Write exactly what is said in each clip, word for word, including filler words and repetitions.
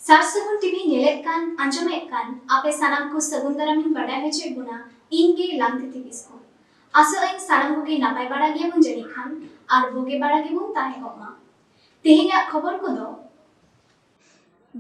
ᱥᱟᱨ ᱥᱟᱹᱜᱩᱱ ᱴᱤᱵᱷᱤ ᱧᱮᱞᱮᱫ ᱠᱟᱱ, ᱟᱸᱡᱚᱢᱮᱫ ᱠᱟᱱ ᱟᱯᱮ ᱥᱟᱱᱟᱢ ᱠᱚ ᱥᱟᱹᱜᱩᱱ ᱫᱟᱨᱟᱢᱤᱧ ᱵᱟᱰᱟᱭ ᱦᱚᱪᱚᱭᱮᱫ ᱵᱚᱱᱟ, ᱤᱧ ᱜᱮ ᱞᱟᱝᱛᱤᱛᱤ ᱠᱤᱥᱠᱩ᱾ ᱟᱥᱚᱜ ᱟᱹᱧ ᱥᱟᱱᱟᱢ ᱠᱚᱜᱮ ᱱᱟᱯᱟᱭ ᱵᱟᱲᱟ ᱜᱮᱭᱟᱵᱚᱱ ᱡᱟᱹᱱᱤᱡ ᱠᱷᱟᱱ, ᱟᱨ ᱵᱩᱜᱤ ᱵᱟᱲᱟ ᱜᱮᱵᱚᱱ ᱛᱟᱦᱮᱸ ᱠᱚᱜ ᱢᱟ᱾ ᱛᱮᱦᱮᱧᱟᱜ ᱠᱷᱚᱵᱚᱨ ᱠᱚᱫᱚ᱾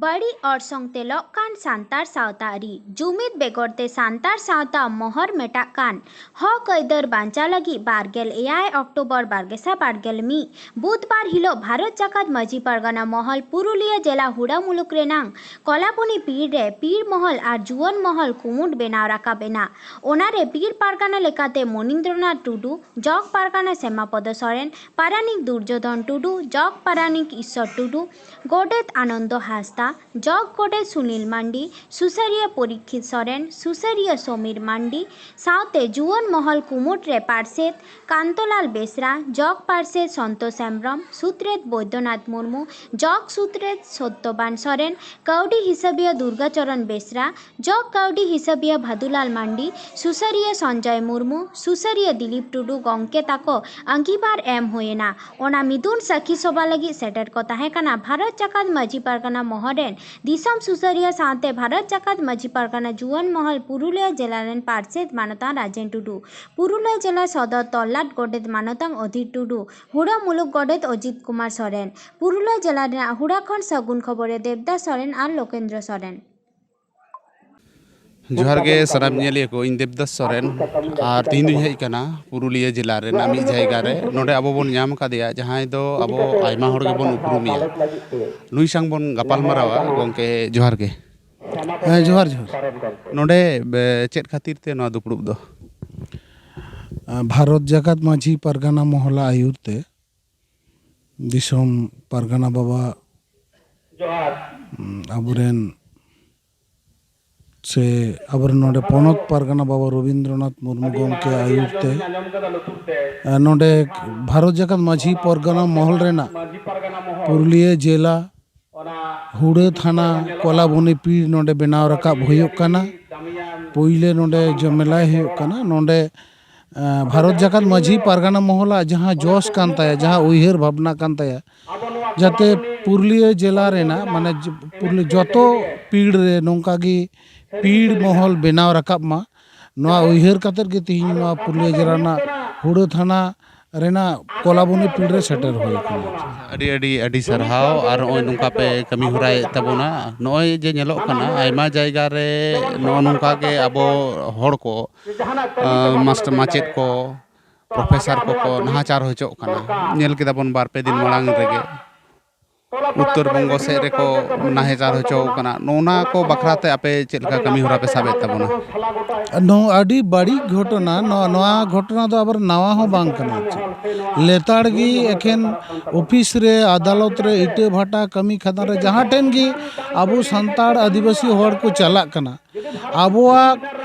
ᱵᱟᱹᱲᱤᱡ ᱚᱨᱥᱚᱝ ᱛᱮ ᱞᱚᱜ ᱠᱟᱱ ᱥᱟᱱᱛᱟᱲ ᱥᱟᱶᱛᱟ ᱟᱹᱨᱤ᱾ ᱡᱩᱢᱤᱫ ᱵᱮᱜᱚᱨ ᱛᱮ ᱥᱟᱱᱛᱟᱲ ᱥᱟᱶᱛᱟ ᱢᱚᱦᱚᱨ ᱢᱮᱴᱟᱜ ᱠᱟᱱ᱾ ᱦᱚᱠ ᱟᱹᱭᱫᱟᱹᱨ ᱵᱟᱧᱪᱟᱣ ᱞᱟᱹᱜᱤᱫ ᱵᱟᱨᱜᱮᱞ ᱮᱭᱟᱭ ᱚᱠᱴᱳᱵᱚᱨ ᱵᱟᱨ ᱜᱮᱥᱟᱭ ᱵᱟᱨᱜᱮᱞ ᱢᱤᱫ ᱵᱩᱫᱷᱵᱟᱨ ᱦᱤᱞᱚᱜ ᱵᱷᱟᱨᱚᱛ ᱡᱟᱠᱟᱛ ᱢᱟᱹᱡᱷᱤ ᱯᱟᱨᱜᱟᱱᱟ ᱢᱚᱦᱚᱞ ᱯᱩᱨᱩᱞᱤᱭᱟᱹ ᱡᱮᱞᱟ ᱦᱩᱲᱟ ᱢᱩᱞᱩᱠ ᱨᱮᱱᱟᱝ ᱠᱚᱞᱟᱵᱚᱱᱤ ᱯᱤᱲ ᱨᱮ ᱯᱤᱲ ᱢᱚᱦᱚᱞ ᱟᱨ ᱡᱩᱣᱟᱹᱱ ᱢᱚᱦᱚᱞ ᱠᱩᱢᱩᱴ ᱵᱮᱱᱟᱣ ᱨᱟᱠᱟᱵ ᱮᱱᱟ᱾ ᱚᱱᱟ ᱨᱮ ᱯᱤᱲ ᱯᱟᱨᱜᱟᱱᱟ ᱞᱮᱠᱟᱛᱮ ᱢᱚᱱᱤᱱᱫᱨᱚᱱᱟᱛᱷ ᱴᱩᱰᱩ, ᱡᱚᱜᱽ ᱯᱟᱨᱜᱟᱱᱟ ᱥᱮᱢᱟᱯᱚᱫᱚ ᱥᱚᱨᱮᱱ, ᱯᱟᱨᱟᱱᱤᱠ ᱫᱩᱨᱡᱳᱫᱷᱚᱱ ᱴᱩᱰᱩ, ᱡᱚᱜᱽ ᱯᱟᱨᱟᱱᱤᱠ ᱤᱥᱥᱚᱨ ᱴᱩᱰᱩ, ᱜᱚᱰᱮᱛ ᱟᱱᱚᱱᱫᱚ ᱦᱟᱸᱥᱫᱟ, ᱡᱚᱜᱽ ᱜᱚᱰᱮᱛ ᱥᱩᱱᱤᱞ ᱢᱟᱱᱰᱤ, ᱥᱩᱥᱟᱹᱨᱤᱭᱟᱹ ᱯᱚᱨᱤᱠᱠᱷᱤᱛ ᱥᱚᱨᱮᱱ, ᱥᱩᱥᱟᱹᱨᱤᱭᱟᱹ ᱥᱚᱢᱤᱨ ᱢᱟᱱᱰᱤ ᱥᱟᱶᱛᱮ ᱡᱩᱣᱟᱹᱱ ᱢᱚᱦᱚᱞ ᱠᱩᱢᱩᱴ ᱨᱮ ᱯᱟᱨᱥᱮᱛ ᱠᱟᱱᱛᱚᱞᱟᱞ ᱵᱮᱥᱨᱟ, ᱡᱚᱜᱽ ᱯᱟᱨᱥᱮᱛ ᱥᱚᱱᱛᱳᱥ ᱦᱮᱢᱵᱽᱨᱚᱢ, ᱥᱩᱛᱨᱮᱛ ᱵᱳᱭᱫᱚᱱᱟᱛᱷ ᱢᱩᱨᱢᱩ, ᱡᱚᱜᱽ ᱥᱩᱛᱨᱮᱛ ᱥᱚᱛᱭᱚᱵᱟᱱ ᱥᱚᱨᱮᱱ, ᱠᱟᱹᱣᱰᱤ ᱦᱤᱥᱟᱹᱵᱤᱭᱟᱹ ᱫᱩᱨᱜᱟᱪᱚᱨᱚᱱ ᱵᱮᱥᱨᱟ, ᱡᱚᱜᱽ ᱠᱟᱹᱣᱰᱤ ᱦᱤᱥᱟᱹᱵᱤᱭᱟᱹ ᱵᱷᱟᱫᱩᱞᱟᱞ ᱢᱟᱱᱰᱤ, ᱥᱩᱥᱟᱹᱨᱤᱭᱟᱹ ᱥᱚᱧᱡᱚᱭ ᱢᱩᱨᱢᱩ, ᱥᱩᱥᱟᱹᱨᱤᱭᱟᱹ ᱫᱤᱞᱤᱯ ᱴᱩᱰᱩ ᱜᱚᱢᱠᱮ ᱛᱟᱠᱚ ᱟᱺᱜᱤᱵᱷᱟᱨ ᱮᱢ ᱦᱩᱭᱮᱱᱟ᱾ ᱚᱱᱟ ᱢᱤᱫᱩᱱ ᱥᱟᱹᱠᱷᱤ ᱥᱚᱵᱷᱟ ᱞᱟᱹᱜᱤᱫ ᱥᱮᱴᱮᱨ ᱠᱚ ᱛᱟᱦᱮᱸ ᱠᱟᱱᱟ ᱵᱷᱟᱨᱚᱛ ᱡᱟᱠᱟᱛ ᱢᱟᱹᱡᱷᱤ ᱯᱟᱨᱜᱟᱱᱟ ᱢᱚᱦᱚᱞ ᱨᱮᱱ ᱫᱤᱥᱚᱢ ᱥᱩᱥᱟᱹᱨᱤᱭᱟᱹ ᱥᱟᱶᱛᱮ ᱵᱷᱟᱨᱚᱛ ᱡᱟᱠᱟᱛ ᱢᱟᱹᱡᱷᱤ ᱯᱟᱨᱜᱟᱱᱟ ᱡᱩᱣᱟᱹᱱ ᱢᱚᱦᱚᱞ ᱯᱩᱨᱩᱞᱤᱭᱟᱹ ᱡᱮᱞᱟ ᱨᱮᱱ ᱯᱟᱨᱥᱮᱛ ᱢᱟᱱᱚᱛᱟᱱ ᱨᱟᱡᱮᱱ ᱴᱩᱰᱩ, ᱯᱩᱨᱩᱞᱤᱭᱟᱹ ᱡᱮᱞᱟ ᱥᱚᱫᱚᱨ ᱛᱚᱞᱞᱟᱴ ᱜᱚᱰᱮᱛ ᱢᱟᱱᱚᱛᱟᱱ ᱚᱫᱷᱤᱨ ᱴᱩᱰᱩ, ᱦᱩᱲᱟᱹ ᱢᱩᱞᱩᱠ ᱜᱚᱰᱮᱛ ᱚᱡᱤᱛ ᱠᱩᱢᱟᱨ ᱥᱚᱨᱮᱱ᱾ ᱯᱩᱨᱩᱞᱤᱭᱟᱹ ᱡᱮᱞᱟ ᱨᱮᱱᱟᱜ ᱦᱩᱲᱟᱹ ᱠᱷᱚᱱ ᱥᱟᱹᱜᱩᱱ ᱠᱷᱚᱵᱚᱨ ᱨᱮ ᱫᱮᱵᱽᱫᱟᱥ ᱥᱚᱨᱮᱱ ᱟᱨ ᱞᱳᱠᱮᱱᱫᱨᱚ ᱥᱚᱨᱮᱱ᱾ ᱡᱚᱦᱟᱨ ᱜᱮ ᱥᱟᱱᱟᱢ ᱧᱮᱞᱤᱭᱟᱹ ᱠᱚ, ᱤᱧ ᱫᱮᱵᱽᱫᱟᱥ ᱥᱚᱨᱮᱱ, ᱟᱨ ᱛᱤᱦᱤᱧ ᱫᱩᱧ ᱦᱮᱡ ᱟᱠᱟᱱᱟ ᱯᱩᱨᱩᱞᱤᱭᱟᱹ ᱡᱮᱞᱟ ᱨᱮᱱᱟᱜ ᱢᱤᱫ ᱡᱟᱭᱜᱟ ᱨᱮ᱾ ᱱᱚᱰᱮ ᱟᱵᱚ ᱵᱚᱱ ᱧᱟᱢ ᱟᱠᱟᱫᱮᱭᱟ, ᱡᱟᱦᱟᱸᱭ ᱫᱚ ᱟᱵᱚ ᱟᱭᱢᱟ ᱦᱚᱲ ᱜᱮᱵᱚᱱ ᱩᱯᱨᱩᱢᱮᱭᱟ᱾ ᱱᱩᱭ ᱥᱟᱝ ᱵᱚᱱ ᱜᱟᱯᱟᱞ ᱢᱟᱨᱟᱣᱟ᱾ ᱜᱚᱢᱠᱮ, ᱡᱚᱦᱟᱨ ᱜᱮ᱾ ᱦᱮᱸ, ᱡᱚᱦᱟᱨ, ᱡᱚᱦᱟᱨ᱾ ᱱᱚᱰᱮ ᱵᱮ, ᱪᱮᱫ ᱠᱷᱟᱹᱛᱤᱨ ᱛᱮ ᱱᱚᱣᱟ ᱫᱩᱯᱲᱩᱵ ᱫᱚ? ᱵᱷᱟᱨᱚᱛ ᱡᱟᱠᱟᱛ ᱢᱟᱹᱡᱷᱤ ᱯᱟᱨᱜᱟᱱᱟ ᱢᱚᱦᱚᱞᱟ ᱟᱹᱭᱩᱨ ᱛᱮ ᱫᱤᱥᱚᱢ ᱯᱟᱨᱜᱟᱱᱟ ᱵᱟᱵᱟ, ᱩᱸ, ᱟᱵᱚᱨᱮᱱ ᱥᱮ ᱟᱵᱚᱨᱮᱱ ᱱᱚᱰᱮ ᱯᱚᱱᱚᱛ ᱯᱟᱨᱜᱟᱱᱟ ᱵᱟᱵᱟ ᱨᱚᱵᱤᱱᱫᱨᱚᱱᱟᱛᱷ ᱢᱩᱨᱢᱩ ᱜᱚᱢᱠᱮ ᱟᱹᱭᱩᱨ ᱛᱮ, ᱮ, ᱱᱚᱰᱮ ᱵᱷᱟᱨᱚᱛ ᱡᱟᱠᱟᱛ ᱢᱟᱹᱡᱷᱤ ᱯᱟᱨᱜᱟᱱᱟ ᱢᱚᱦᱚᱞ ᱨᱮᱱᱟᱜ ᱯᱩᱨᱩᱞᱤᱭᱟᱹ ᱡᱮᱞᱟ ᱦᱩᱲᱟᱹ ᱛᱷᱟᱱᱟ ᱠᱚᱞᱟᱵᱚᱱᱤ ᱯᱤᱲ ᱱᱚᱰᱮ ᱵᱮᱱᱟᱣ ᱨᱟᱠᱟᱵ ᱦᱩᱭᱩᱜ ᱠᱟᱱᱟ᱾ ᱯᱩᱭᱞᱟᱹ ᱱᱚᱰᱮ ᱡᱚᱢᱮᱞᱟᱭ ᱦᱩᱭᱩᱜ ᱠᱟᱱᱟ᱾ ᱱᱚᱰᱮ, ᱮ, ᱵᱷᱟᱨᱚᱛ ᱡᱟᱠᱟᱛ ᱢᱟᱹᱡᱷᱤ ᱯᱟᱨᱜᱟᱱᱟ ᱢᱚᱦᱚᱞᱟᱜ ᱡᱟᱦᱟᱸ ᱡᱚᱥ ᱠᱟᱱ ᱛᱟᱭᱟ, ᱡᱟᱦᱟᱸ ᱩᱭᱦᱟᱹᱨ ᱵᱷᱟᱵᱽᱱᱟ ᱠᱟᱱ ᱛᱟᱭᱟ, ᱡᱟᱛᱮ ᱯᱩᱨᱩᱞᱤᱭᱟᱹ ᱡᱮᱞᱟ ᱨᱮᱱᱟᱜ, ᱢᱟᱱᱮ, ᱡᱚ-, ᱯᱩᱨᱩᱞᱤᱭᱟᱹ ᱡᱚᱛᱚ ᱯᱤᱲ ᱨᱮ ᱱᱚᱝᱠᱟ ᱜᱮ ᱯᱤᱲ ᱢᱚᱦᱚᱞ ᱵᱮᱱᱟᱣ ᱨᱟᱠᱟᱵ ᱢᱟ, ᱱᱚᱣᱟ ᱩᱭᱦᱟᱹᱨ ᱠᱟᱛᱮᱫ ᱜᱮ ᱛᱮᱦᱮᱧ ᱱᱚᱣᱟ ᱯᱩᱨᱩᱞᱤᱭᱟᱹ ᱡᱮᱞᱟ ᱨᱮᱱᱟᱜ ᱦᱩᱲᱟᱹ ᱛᱷᱟᱱᱟ ᱨᱮᱱᱟᱜ ᱠᱚᱞᱟᱵᱚᱱᱤ ᱯᱤᱲ ᱨᱮ ᱥᱮᱴᱮᱨ ᱦᱩᱭ ᱟᱠᱟᱱᱟ᱾ ᱟᱹᱰᱤ, ᱟᱹᱰᱤ, ᱟᱹᱰᱤ ᱥᱟᱨᱦᱟᱣ᱾ ᱟᱨ ᱱᱚᱜᱼᱚᱭ ᱱᱚᱝᱠᱟ ᱯᱮ ᱠᱟᱹᱢᱤ ᱦᱚᱨᱟᱭᱮᱫ ᱛᱟᱵᱚᱱᱟ᱾ ᱱᱚᱜᱼᱚᱭ ᱡᱮ ᱧᱮᱞᱚᱜ ᱠᱟᱱᱟ, ᱟᱭᱢᱟ ᱡᱟᱭᱜᱟ ᱨᱮ ᱱᱚᱜᱼᱚ ᱱᱚᱝᱠᱟ ᱜᱮ ᱟᱵᱚ ᱦᱚᱲ ᱠᱚ, ᱟᱸ, ᱢᱟᱥᱴᱟᱨ, ᱢᱟᱪᱮᱫ ᱠᱚ, ᱯᱨᱚᱯᱷᱮᱥᱟᱨ ᱠᱚᱠᱚ ᱱᱟᱦᱟᱪᱟᱨ ᱦᱚᱪᱚᱜ ᱠᱟᱱᱟ᱾ ᱧᱮᱞ ᱠᱮᱫᱟ ᱵᱚᱱ ᱵᱟᱨ ᱯᱮ ᱫᱤᱱ ᱢᱟᱲᱟᱝ ᱨᱮᱜᱮ ᱩᱛᱛᱚᱨ ᱵᱚᱝᱜᱚ ᱥᱮᱫ ᱨᱮᱠᱚ ᱱᱟᱦᱟᱪᱟᱨ ᱦᱚᱪᱚ ᱠᱟᱱᱟ᱾ ᱱᱚᱜᱼᱱᱟ ᱠᱚ ᱵᱟᱠᱷᱨᱟ ᱛᱮ ᱟᱯᱮ ᱪᱮᱫ ᱞᱮᱠᱟ ᱠᱟᱹᱢᱤ ᱦᱚᱨᱟ ᱯᱮ ᱥᱟᱵᱮᱫ ᱛᱟᱵᱚᱱᱟ? ᱱᱚᱣᱟ ᱟᱹᱰᱤ ᱵᱟᱹᱲᱤᱡ ᱜᱷᱚᱴᱚᱱᱟ᱾ ᱱᱚᱣᱟ, ᱱᱚᱣᱟ ᱜᱷᱚᱴᱚᱱᱟ ᱫᱚ ᱟᱵᱟᱨ ᱱᱟᱣᱟ ᱦᱚᱸ ᱵᱟᱝ ᱠᱟᱱᱟ᱾ ᱞᱮᱛᱟᱲ ᱜᱮ ᱮᱠᱷᱮᱱ ᱚᱯᱷᱤᱥ ᱨᱮ, ᱟᱫᱟᱞᱚᱛ ᱨᱮ, ᱤᱴᱟᱹ ᱵᱷᱟᱴᱟ, ᱠᱟᱹᱢᱤ ᱠᱷᱟᱫᱟᱱ ᱨᱮ, ᱡᱟᱦᱟᱸ ᱴᱷᱮᱱ ᱜᱮ ᱟᱵᱚ ᱥᱟᱱᱛᱟᱲ ᱟᱹᱫᱤᱵᱟᱹᱥᱤ ᱦᱚᱲ ᱠᱚ ᱪᱟᱞᱟᱜ ᱠᱟᱱᱟ, ᱟᱵᱚᱣᱟᱜ,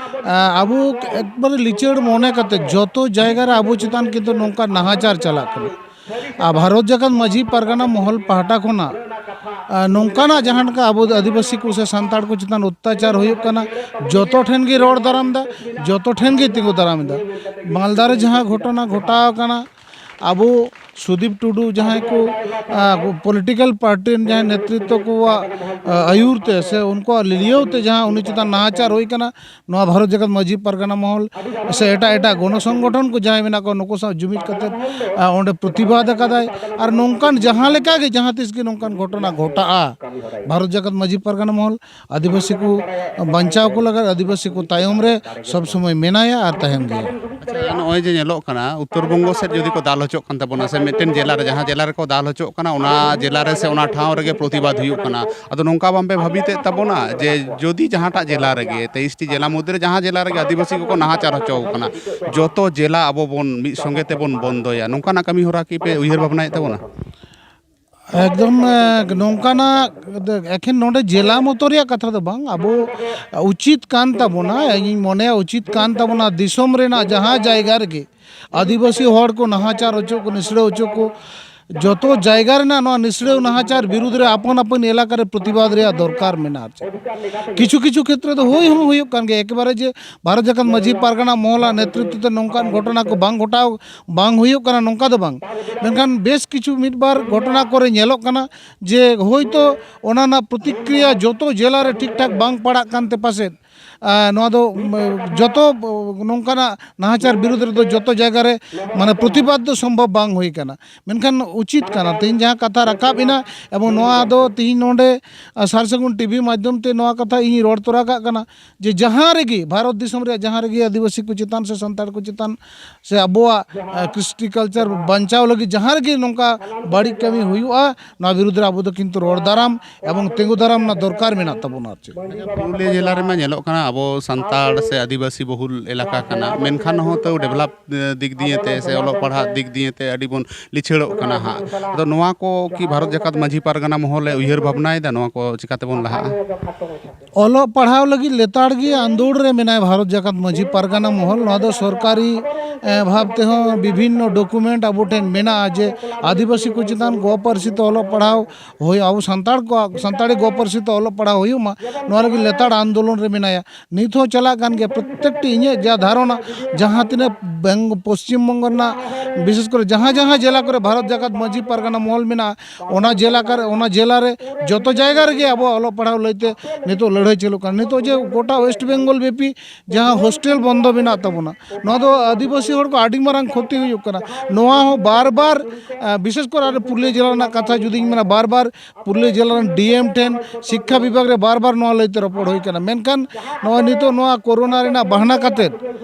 ᱟ, ᱟᱵᱚ ᱮᱠᱵᱟᱨᱮ ᱞᱤᱪᱟᱹᱲ ᱢᱚᱱᱮ ᱠᱟᱛᱮ ᱡᱚᱛᱚ ᱡᱟᱭᱜᱟ ᱨᱮ ᱟᱵᱚ ᱪᱮᱛᱟᱱ ᱠᱤᱱᱛᱩ ᱱᱚᱝᱠᱟ ᱱᱟᱦᱟᱪᱟᱨ ᱪᱟᱞᱟᱜ ᱠᱟᱱᱟ᱾ ᱟᱨ ᱵᱷᱟᱨᱚᱛ ᱡᱟᱠᱟᱛ ᱢᱟᱹᱡᱷᱤ ᱯᱟᱨᱜᱟᱱᱟ ᱢᱚᱦᱚᱞ ᱯᱟᱦᱴᱟ ᱠᱷᱚᱱᱟᱜ, ᱟ, ᱱᱚᱝᱠᱟᱱᱟᱜ ᱡᱟᱦᱟᱸ ᱞᱮᱠᱟ ᱟᱵᱚ ᱟᱹᱫᱤᱵᱟᱹᱥᱤ ᱠᱚ ᱥᱮ ᱥᱟᱱᱛᱟᱲ ᱠᱚ ᱪᱮᱛᱟᱱ ᱚᱛᱛᱟᱪᱟᱨ ᱦᱩᱭᱩᱜ ᱠᱟᱱᱟ, ᱡᱚᱛᱚ ᱴᱷᱮᱱ ᱜᱮ ᱨᱚᱲ ᱫᱟᱨᱟᱢ ᱮᱫᱟ, ᱡᱚᱛᱚ ᱴᱷᱮᱱ ᱜᱮ ᱛᱤᱸᱜᱩ ᱫᱟᱨᱟᱢ ᱮᱫᱟ᱾ ᱢᱟᱞᱫᱟ ᱨᱮ ᱡᱟᱦᱟᱸ ᱜᱷᱚᱴᱚᱱᱟ ᱜᱷᱚᱴᱟᱣ ᱟᱠᱟᱱᱟ, ᱟᱵᱚ ᱥᱩᱫᱤᱯ ᱴᱩᱰᱩ ᱡᱟᱦᱟᱸᱭ ᱠᱚ, ᱟ, ᱯᱚᱞᱤᱴᱤᱠᱮᱞ ᱯᱟᱨᱴᱤ ᱨᱮᱱ ᱡᱟᱦᱟᱸᱭ ᱱᱮᱛᱨᱤᱛᱵ ᱠᱚᱣᱟᱜ, ᱟ, ᱟᱹᱭᱩᱨ ᱛᱮ ᱥᱮ ᱩᱱᱠᱩᱣᱟᱜ ᱞᱤᱞᱤᱭᱟᱹᱣ ᱛᱮ ᱡᱟᱦᱟᱸ ᱩᱱᱤ ᱪᱮᱛᱟᱱ ᱱᱟᱦᱟᱪᱟᱨ ᱦᱩᱭ ᱠᱟᱱᱟ, ᱱᱚᱣᱟ ᱵᱷᱟᱨᱚᱛ ᱡᱟᱠᱟᱛ ᱢᱟᱹᱡᱷᱤ ᱯᱟᱨᱜᱟᱱᱟ ᱢᱚᱦᱚᱞ ᱥᱮ ᱮᱴᱟᱜ ᱮᱴᱟᱜ ᱜᱚᱱᱚ ᱥᱚᱝᱜᱚᱴᱷᱚᱱ ᱠᱚ ᱡᱟᱦᱟᱸᱭ ᱢᱮᱱᱟᱜ ᱠᱚᱣᱟ, ᱱᱩᱠᱩ ᱥᱟᱶ ᱡᱩᱢᱤᱫ ᱠᱟᱛᱮ, ᱟ, ᱚᱸᱰᱮ ᱯᱨᱚᱛᱤᱵᱟᱫ ᱟᱠᱟᱫᱟᱭ᱾ ᱟᱨ ᱱᱚᱝᱠᱟᱱ ᱡᱟᱦᱟᱸ ᱞᱮᱠᱟ ᱜᱮ ᱡᱟᱦᱟᱸ ᱛᱤᱥ ᱜᱮ ᱱᱚᱝᱠᱟᱱ ᱜᱷᱚᱴᱚᱱᱟ ᱜᱷᱚᱴᱟᱜᱼᱟ, ᱵᱷᱟᱨᱚᱛ ᱡᱟᱠᱟᱛ ᱢᱟᱹᱡᱷᱤ ᱯᱟᱨᱜᱟᱱᱟ ᱢᱚᱦᱚᱞ ᱟᱹᱫᱤᱵᱟᱹᱥᱤ ᱠᱚ ᱵᱟᱧᱪᱟᱣ ᱠᱚ ᱞᱟᱹᱜᱤᱫ, ᱟᱹᱫᱤᱵᱟᱹᱥᱤ ᱠᱚ ᱛᱟᱭᱚᱢ ᱨᱮ ᱥᱚᱵ ᱥᱚᱢᱚᱭ ᱢᱮᱱᱟᱭᱟ ᱟᱨ ᱛᱟᱦᱮᱱ ᱜᱮᱭᱟ᱾ ᱟᱪᱪᱷᱟ, ᱱᱚᱜᱼᱚᱭ ᱡᱮ ᱧᱮᱞᱚᱜ ᱠᱟᱱᱟ, ᱩᱛᱛᱚᱨ ᱵᱚᱝᱜᱚ ᱥᱮᱫ ᱡᱩᱫᱤ ᱠᱚ ᱫᱟᱞ ᱦᱚᱪᱚᱜ ᱠᱟᱱ ᱛᱟᱵᱚᱱᱟ ᱥᱮ ᱢᱤᱫᱴᱮᱱ ᱡᱮᱞᱟ ᱨᱮ, ᱡᱟᱦᱟᱸ ᱡᱮᱞᱟ ᱨᱮᱠᱚ ᱫᱟᱞ ᱦᱚᱪᱚᱜ ᱠᱟᱱᱟ, ᱚᱱᱟ ᱡᱮᱞᱟ ᱨᱮ ᱥᱮ ᱚᱱᱟ ᱴᱷᱟᱶ ᱨᱮᱜᱮ ᱯᱨᱚᱛᱤᱵᱟᱫ ᱦᱩᱭᱩᱜ ᱠᱟᱱᱟ, ᱟᱫᱚ ᱱᱚᱝᱠᱟ ᱵᱟᱝᱯᱮ ᱵᱷᱟᱵᱤᱛᱮᱫ ᱛᱟᱵᱚᱱᱟ ᱡᱮ ᱡᱩᱫᱤ ᱡᱟᱦᱟᱸᱴᱟᱜ ᱡᱮᱞᱟ ᱨᱮᱜᱮ, ᱛᱮᱭᱤᱥ ᱴᱤ ᱡᱮᱞᱟ ᱢᱚᱫᱽᱫᱷᱮ ᱨᱮ ᱡᱟᱦᱟᱸ ᱡᱮᱞᱟ ᱨᱮᱜᱮ ᱟᱹᱫᱤᱵᱟᱹᱥᱤ ᱠᱚᱠᱚ ᱱᱟᱦᱟᱪᱟᱨ ᱦᱚᱪᱚ ᱟᱠᱟᱱᱟ, ᱡᱚᱛᱚ ᱡᱮᱞᱟ ᱟᱵᱚ ᱵᱚᱱ ᱢᱤᱫ ᱥᱚᱸᱜᱮ ᱛᱮᱵᱚᱱ ᱵᱚᱱᱫᱚᱭᱟ, ᱱᱚᱝᱠᱟᱱᱟᱜ ᱠᱟᱹᱢᱤ ᱦᱚᱨᱟ ᱠᱤ ᱯᱮ ᱩᱭᱦᱟᱹᱨ ᱵᱷᱟᱵᱽᱱᱟᱭᱮᱫ ᱛᱟᱵᱚᱱᱟ? ᱮᱠᱫᱚᱢ, ᱮ, ᱱᱚᱝᱠᱟᱱᱟᱜ, ᱮᱠᱷᱮᱱ ᱱᱚᱰᱮ ᱡᱮᱞᱟ ᱢᱚᱛᱚ ᱨᱮᱭᱟᱜ ᱠᱟᱛᱷᱟ ᱫᱚ ᱵᱟᱝ, ᱟᱵᱚ ᱩᱪᱤᱛ ᱠᱟᱱ ᱛᱟᱵᱚᱱᱟ, ᱤᱧᱤᱧ ᱢᱚᱱᱮᱭᱟ ᱩᱪᱤᱛ ᱠᱟᱱ ᱛᱟᱵᱚᱱᱟ, ᱫᱤᱥᱚᱢ ᱨᱮᱱᱟᱜ ᱡᱟᱦᱟᱸ ᱡᱟᱭᱜᱟ ᱨᱮᱜᱮ ᱟᱹᱫᱤᱵᱟᱹᱥᱤ ᱦᱚᱲ ᱠᱚ ᱱᱟᱦᱟᱪᱟᱨ ᱦᱚᱪᱚ ᱠᱚ, ᱱᱤᱥᱲᱟᱹ ᱦᱚᱪᱚ ᱠᱚ, ᱡᱚᱛᱚ ᱡᱟᱭᱜᱟ ᱨᱮᱱᱟᱜ ᱱᱚᱣᱟ ᱱᱤᱥᱲᱟᱹᱣ ᱱᱟᱦᱟᱪᱟᱨ ᱵᱤᱨᱩᱫᱽ ᱨᱮ ᱟᱯᱟᱱ ᱟᱹᱯᱤᱱ ᱮᱞᱟᱠᱟ ᱨᱮ ᱯᱨᱚᱛᱤᱵᱟᱫᱽ ᱨᱮᱭᱟᱜ ᱫᱚᱨᱠᱟᱨ ᱢᱮᱱᱟᱜᱼᱟ᱾ ᱟᱨ ᱪᱮᱫ ᱠᱤᱪᱷᱩ ᱠᱤᱪᱷᱩ ᱠᱷᱮᱛᱨᱮ ᱫᱚ ᱦᱩᱭ ᱦᱚᱸ ᱦᱩᱭᱩᱜ ᱠᱟᱱ ᱜᱮᱭᱟ, ᱮᱠᱮᱵᱟᱨᱮ ᱡᱮ ᱵᱷᱟᱨᱚᱛ ᱡᱟᱠᱟᱛ ᱢᱟᱹᱡᱷᱤ ᱯᱟᱨᱜᱟᱱᱟ ᱢᱚᱦᱚᱞᱟᱜ ᱱᱮᱛᱨᱤᱛᱵ ᱛᱮ ᱱᱚᱝᱠᱟᱱ ᱜᱷᱚᱴᱚᱱᱟ ᱠᱚ ᱵᱟᱝ ᱜᱷᱚᱴᱟᱣ, ᱵᱟᱝ ᱦᱩᱭᱩᱜ ᱠᱟᱱᱟ, ᱱᱚᱝᱠᱟ ᱫᱚ ᱵᱟᱝ᱾ ᱢᱮᱱᱠᱷᱟᱱ ᱵᱮᱥ ᱠᱤᱪᱷᱩ ᱢᱤᱫ ᱵᱟᱨ ᱜᱷᱚᱴᱚᱱᱟ ᱠᱚᱨᱮ ᱧᱮᱞᱚᱜ ᱠᱟᱱᱟ ᱡᱮ ᱦᱳᱭᱛᱳ ᱚᱱᱟ ᱨᱮᱱᱟᱜ ᱯᱨᱚᱛᱤᱠᱨᱤᱭᱟ ᱡᱚᱛᱚ ᱡᱮᱞᱟ ᱨᱮ ᱴᱷᱤᱠ ᱴᱷᱟᱠ ᱵᱟᱝ ᱯᱟᱲᱟᱜ ᱠᱟᱱᱛᱮ ᱯᱟᱥᱮᱫ ᱟᱨ ᱱᱚᱣᱟ ᱫᱚ, ᱩᱢ, ᱡᱚᱛᱚ, ᱩᱢ, ᱱᱚᱝᱠᱟᱱᱟᱜ ᱱᱟᱦᱟᱪᱟᱨ ᱵᱤᱨᱩᱫᱽ ᱨᱮᱫᱚ ᱡᱚᱛᱚ ᱡᱟᱭᱜᱟ ᱨᱮ ᱢᱟᱱᱮ ᱯᱨᱚᱛᱤᱵᱟᱫᱽ ᱫᱚ ᱥᱚᱢᱵᱷᱚᱵ ᱵᱟᱝ ᱦᱩᱭ ᱠᱟᱱᱟ᱾ ᱢᱮᱱᱠᱷᱟᱱ ᱩᱪᱤᱛ ᱠᱟᱱᱟ, ᱛᱮᱦᱮᱧ ᱡᱟᱦᱟᱸ ᱠᱟᱛᱷᱟ ᱨᱟᱠᱟᱵ ᱮᱱᱟ, ᱮᱵᱚᱝ ᱱᱚᱣᱟ ᱫᱚ ᱛᱮᱦᱮᱧ ᱱᱚᱰᱮ, ᱟᱨ, ᱥᱟᱨ ᱥᱟᱹᱜᱩᱱ ᱴᱤᱵᱷᱤ ᱢᱟᱫᱽᱫᱷᱚᱢ ᱛᱮ ᱱᱚᱣᱟ ᱠᱟᱛᱷᱟ ᱤᱧ ᱨᱚᱲ ᱛᱚᱨᱟ ᱠᱟᱜ ᱠᱟᱱᱟ ᱡᱮ ᱡᱟᱦᱟᱸ ᱨᱮᱜᱮ ᱵᱷᱟᱨᱚᱛ ᱫᱤᱥᱚᱢ ᱨᱮᱭᱟᱜ ᱡᱟᱦᱟᱸ ᱨᱮᱜᱮ ᱟᱹᱫᱤᱵᱟᱹᱥᱤ ᱠᱚ ᱪᱮᱛᱟᱱ ᱥᱮ ᱥᱟᱱᱛᱟᱲ ᱠᱚ ᱪᱮᱛᱟᱱ ᱥᱮ ᱟᱵᱚᱣᱟᱜ, ᱟᱨ, ᱠᱨᱤᱥᱴᱤ ᱠᱟᱞᱪᱟᱨ ᱵᱟᱧᱪᱟᱣ ᱞᱟᱹᱜᱤᱫ ᱡᱟᱦᱟᱸ ᱨᱮᱜᱮ ᱱᱚᱝᱠᱟ ᱵᱟᱹᱲᱤᱡ ᱠᱟᱹᱢᱤ ᱦᱩᱭᱩᱜᱼᱟ, ᱱᱚᱣᱟ ᱵᱤᱨᱩᱫᱽ ᱨᱮ ᱟᱵᱚ ᱫᱚ ᱠᱤᱱᱛᱩ ᱨᱚᱲ ᱫᱟᱨᱟᱢ ᱮᱵᱚᱝ ᱛᱤᱸᱜᱩ ᱫᱟᱨᱟᱢ ᱨᱮᱱᱟᱜ ᱫᱚᱨᱠᱟᱨ ᱢᱮᱱᱟᱜ ᱛᱟᱵᱚᱱᱟ᱾ ᱟᱨ ᱪᱮᱫ ᱯᱩᱨᱩᱞᱤᱭᱟᱹ ᱡᱮᱞᱟ ᱨᱮᱢᱟ ᱧᱮᱞᱚᱜ ᱠᱟᱱᱟ, ᱟᱵᱚ ᱥᱟᱱᱛᱟᱲ ᱥᱮ ᱟᱹᱫᱤᱵᱟᱹᱥᱤ ᱵᱚᱦᱩᱞ ᱮᱞᱟᱠᱟ ᱠᱟᱱᱟ, ᱢᱮᱱᱠᱷᱟᱱ ᱦᱚᱸ ᱛᱟᱹᱣ ᱰᱮᱵᱷᱞᱚᱯ ᱫᱤᱠ ᱫᱤᱭᱮ ᱛᱮ ᱥᱮ ᱚᱞᱚᱜ ᱯᱟᱲᱦᱟᱜ ᱫᱤᱠ ᱫᱤᱭᱮ ᱛᱮ ᱟᱹᱰᱤ ᱵᱚᱱ ᱞᱤᱪᱷᱟᱹᱲᱚᱜ ᱠᱟᱱᱟ ᱦᱟᱸᱜ᱾ ᱟᱫᱚ ᱱᱚᱣᱟ ᱠᱚ ᱠᱤ ᱵᱷᱟᱨᱚᱛ ᱡᱟᱠᱟᱛ ᱢᱟᱹᱡᱷᱤ ᱯᱟᱨᱜᱟᱱᱟ ᱢᱚᱦᱚᱞᱮ ᱩᱭᱦᱟᱹᱨ ᱵᱷᱟᱵᱽᱱᱟᱭᱮᱫᱟ, ᱱᱚᱣᱟ ᱠᱚ ᱪᱤᱠᱟᱹ ᱛᱮᱵᱚᱱ ᱞᱟᱦᱟᱜᱼᱟ? ᱚᱞᱚᱜ ᱯᱟᱲᱦᱟᱣ ᱞᱟᱹᱜᱤᱫ ᱞᱮᱛᱟᱲ ᱜᱮ ᱟᱸᱫᱳᱲ ᱨᱮ ᱢᱮᱱᱟᱭ ᱵᱷᱟᱨᱚᱛ ᱡᱟᱠᱟᱛ ᱢᱟᱹᱡᱷᱤ ᱯᱟᱨᱜᱟᱱᱟ ᱢᱚᱦᱚᱞ᱾ ᱱᱚᱣᱟ ᱫᱚ ᱥᱚᱨᱠᱟᱨᱤ, ᱮ, ᱵᱷᱟᱵᱽ ᱛᱮᱦᱚᱸ ᱵᱤᱵᱷᱤᱱᱱᱚ ᱰᱚᱠᱩᱢᱮᱱᱴ ᱟᱵᱚ ᱴᱷᱮᱱ ᱢᱮᱱᱟᱜᱼᱟ ᱡᱮ ᱟᱹᱫᱤᱵᱟᱹᱥᱤ ᱠᱚ ᱪᱮᱛᱟᱱ ᱜᱚ ᱯᱟᱹᱨᱥᱤ ᱛᱮ ᱚᱞᱚᱜ ᱯᱟᱲᱦᱟᱣ ᱦᱩᱭᱩᱜᱼᱟ, ᱟᱵᱚ ᱥᱟᱱᱛᱟᱲ ᱠᱚᱣᱟᱜ ᱥᱟᱱᱛᱟᱲᱤ ᱜᱚ ᱯᱟᱹᱨᱥᱤ ᱛᱮ ᱚᱞᱚᱜ ᱯᱟᱲᱦᱟᱣ ᱦᱩᱭᱩᱜ ᱢᱟ, ᱱᱚᱣᱟ ᱞᱟᱹᱜᱤᱫ ᱞᱮᱛᱟᱲ ᱟᱱᱫᱳᱞᱚᱱ ᱨᱮ ᱢᱮᱱᱟᱭᱟ᱾ ᱱᱤᱛ ᱦᱚᱸ ᱪᱟᱞᱟᱜ ᱠᱟᱱ ᱜᱮᱭᱟ᱾ ᱯᱨᱚᱛᱛᱮᱠᱴᱤ ᱤᱧᱟᱹᱜ ᱡᱟ ᱫᱷᱟᱨᱚᱱᱟ, ᱡᱟᱦᱟᱸ ᱛᱤᱱᱟᱹᱜ ᱵᱮᱝ-, ᱯᱚᱥᱪᱤᱢ ᱵᱚᱝᱜᱚ ᱨᱮᱱᱟᱜ ᱵᱤᱥᱮᱥ ᱠᱚᱨᱮ ᱡᱟᱦᱟᱸ ᱡᱟᱦᱟᱸ ᱡᱮᱞᱟ ᱠᱚᱨᱮ ᱵᱷᱟᱨᱚᱛ ᱡᱟᱠᱟᱛ ᱢᱟᱹᱡᱷᱤ ᱯᱟᱨᱜᱟᱱᱟ ᱢᱚᱦᱚᱞ ᱢᱮᱱᱟᱜᱼᱟ, ᱚᱱᱟ ᱡᱮᱞᱟ ᱠᱟᱨᱮ, ᱚᱱᱟ ᱡᱮᱞᱟ ᱨᱮ ᱡᱚᱛᱚ ᱡᱟᱭᱜᱟ ᱨᱮᱜᱮ ᱟᱵᱚᱣᱟᱜ ᱚᱞᱚᱜ ᱯᱟᱲᱦᱟᱣ ᱞᱟᱹᱭᱛᱮ ᱱᱤᱛᱚᱜ ᱞᱟᱹᱲᱦᱟᱹᱭ ᱪᱟᱹᱞᱩᱜ ᱠᱟᱱᱟ᱾ ᱱᱤᱛᱚᱜ ᱡᱮ ᱜᱚᱴᱟ ᱳᱭᱮᱥᱴ ᱵᱮᱝᱜᱚᱞ ᱵᱮᱯᱤ ᱡᱟᱦᱟᱸ ᱦᱳᱥᱴᱮᱞ ᱵᱚᱱᱫᱚ ᱢᱮᱱᱟᱜ ᱛᱟᱵᱚᱱᱟ, ᱱᱚᱣᱟ ᱫᱚ ᱟᱹᱫᱤᱵᱟᱹᱥᱤ ᱦᱚᱲ ᱠᱚ ᱟᱹᱰᱤ ᱢᱟᱨᱟᱝ ᱠᱷᱚᱛᱤ ᱦᱩᱭᱩᱜ ᱠᱟᱱᱟ᱾ ᱱᱚᱣᱟ ᱦᱚᱸ ᱵᱟᱨ ᱵᱟᱨ, ᱟᱸ, ᱵᱤᱥᱮᱥ ᱠᱚᱨᱮ ᱟᱞᱮ ᱯᱩᱨᱩᱞᱤᱭᱟᱹ ᱡᱮᱞᱟ ᱨᱮᱱᱟᱜ ᱠᱟᱛᱷᱟ ᱡᱩᱫᱤᱧ ᱢᱮᱱᱟ, ᱵᱟᱨ ᱵᱟᱨ ᱯᱩᱨᱩᱞᱤᱭᱟᱹ ᱡᱮᱞᱟ ᱨᱮᱱ ᱰᱤ ᱮᱢ ᱴᱷᱮᱱ, ᱥᱤᱠᱠᱷᱟ ᱵᱤᱵᱷᱟᱜᱽ ᱨᱮ ᱵᱟᱨ ᱵᱟᱨ ᱱᱚᱣᱟ ᱞᱟᱹᱭᱛᱮ ᱨᱚᱯᱚᱲ ᱦᱩᱭ ᱠᱟᱱᱟ᱾ ᱢᱮᱱᱠᱷᱟᱱ ᱱᱚᱜᱼᱚᱭ ᱱᱤᱛᱚᱜ ᱱᱚᱣᱟ ᱠᱳᱨᱳᱱᱟ ᱨᱮᱱᱟᱜ ᱵᱟᱦᱱᱟ ᱠᱟᱛᱮᱫ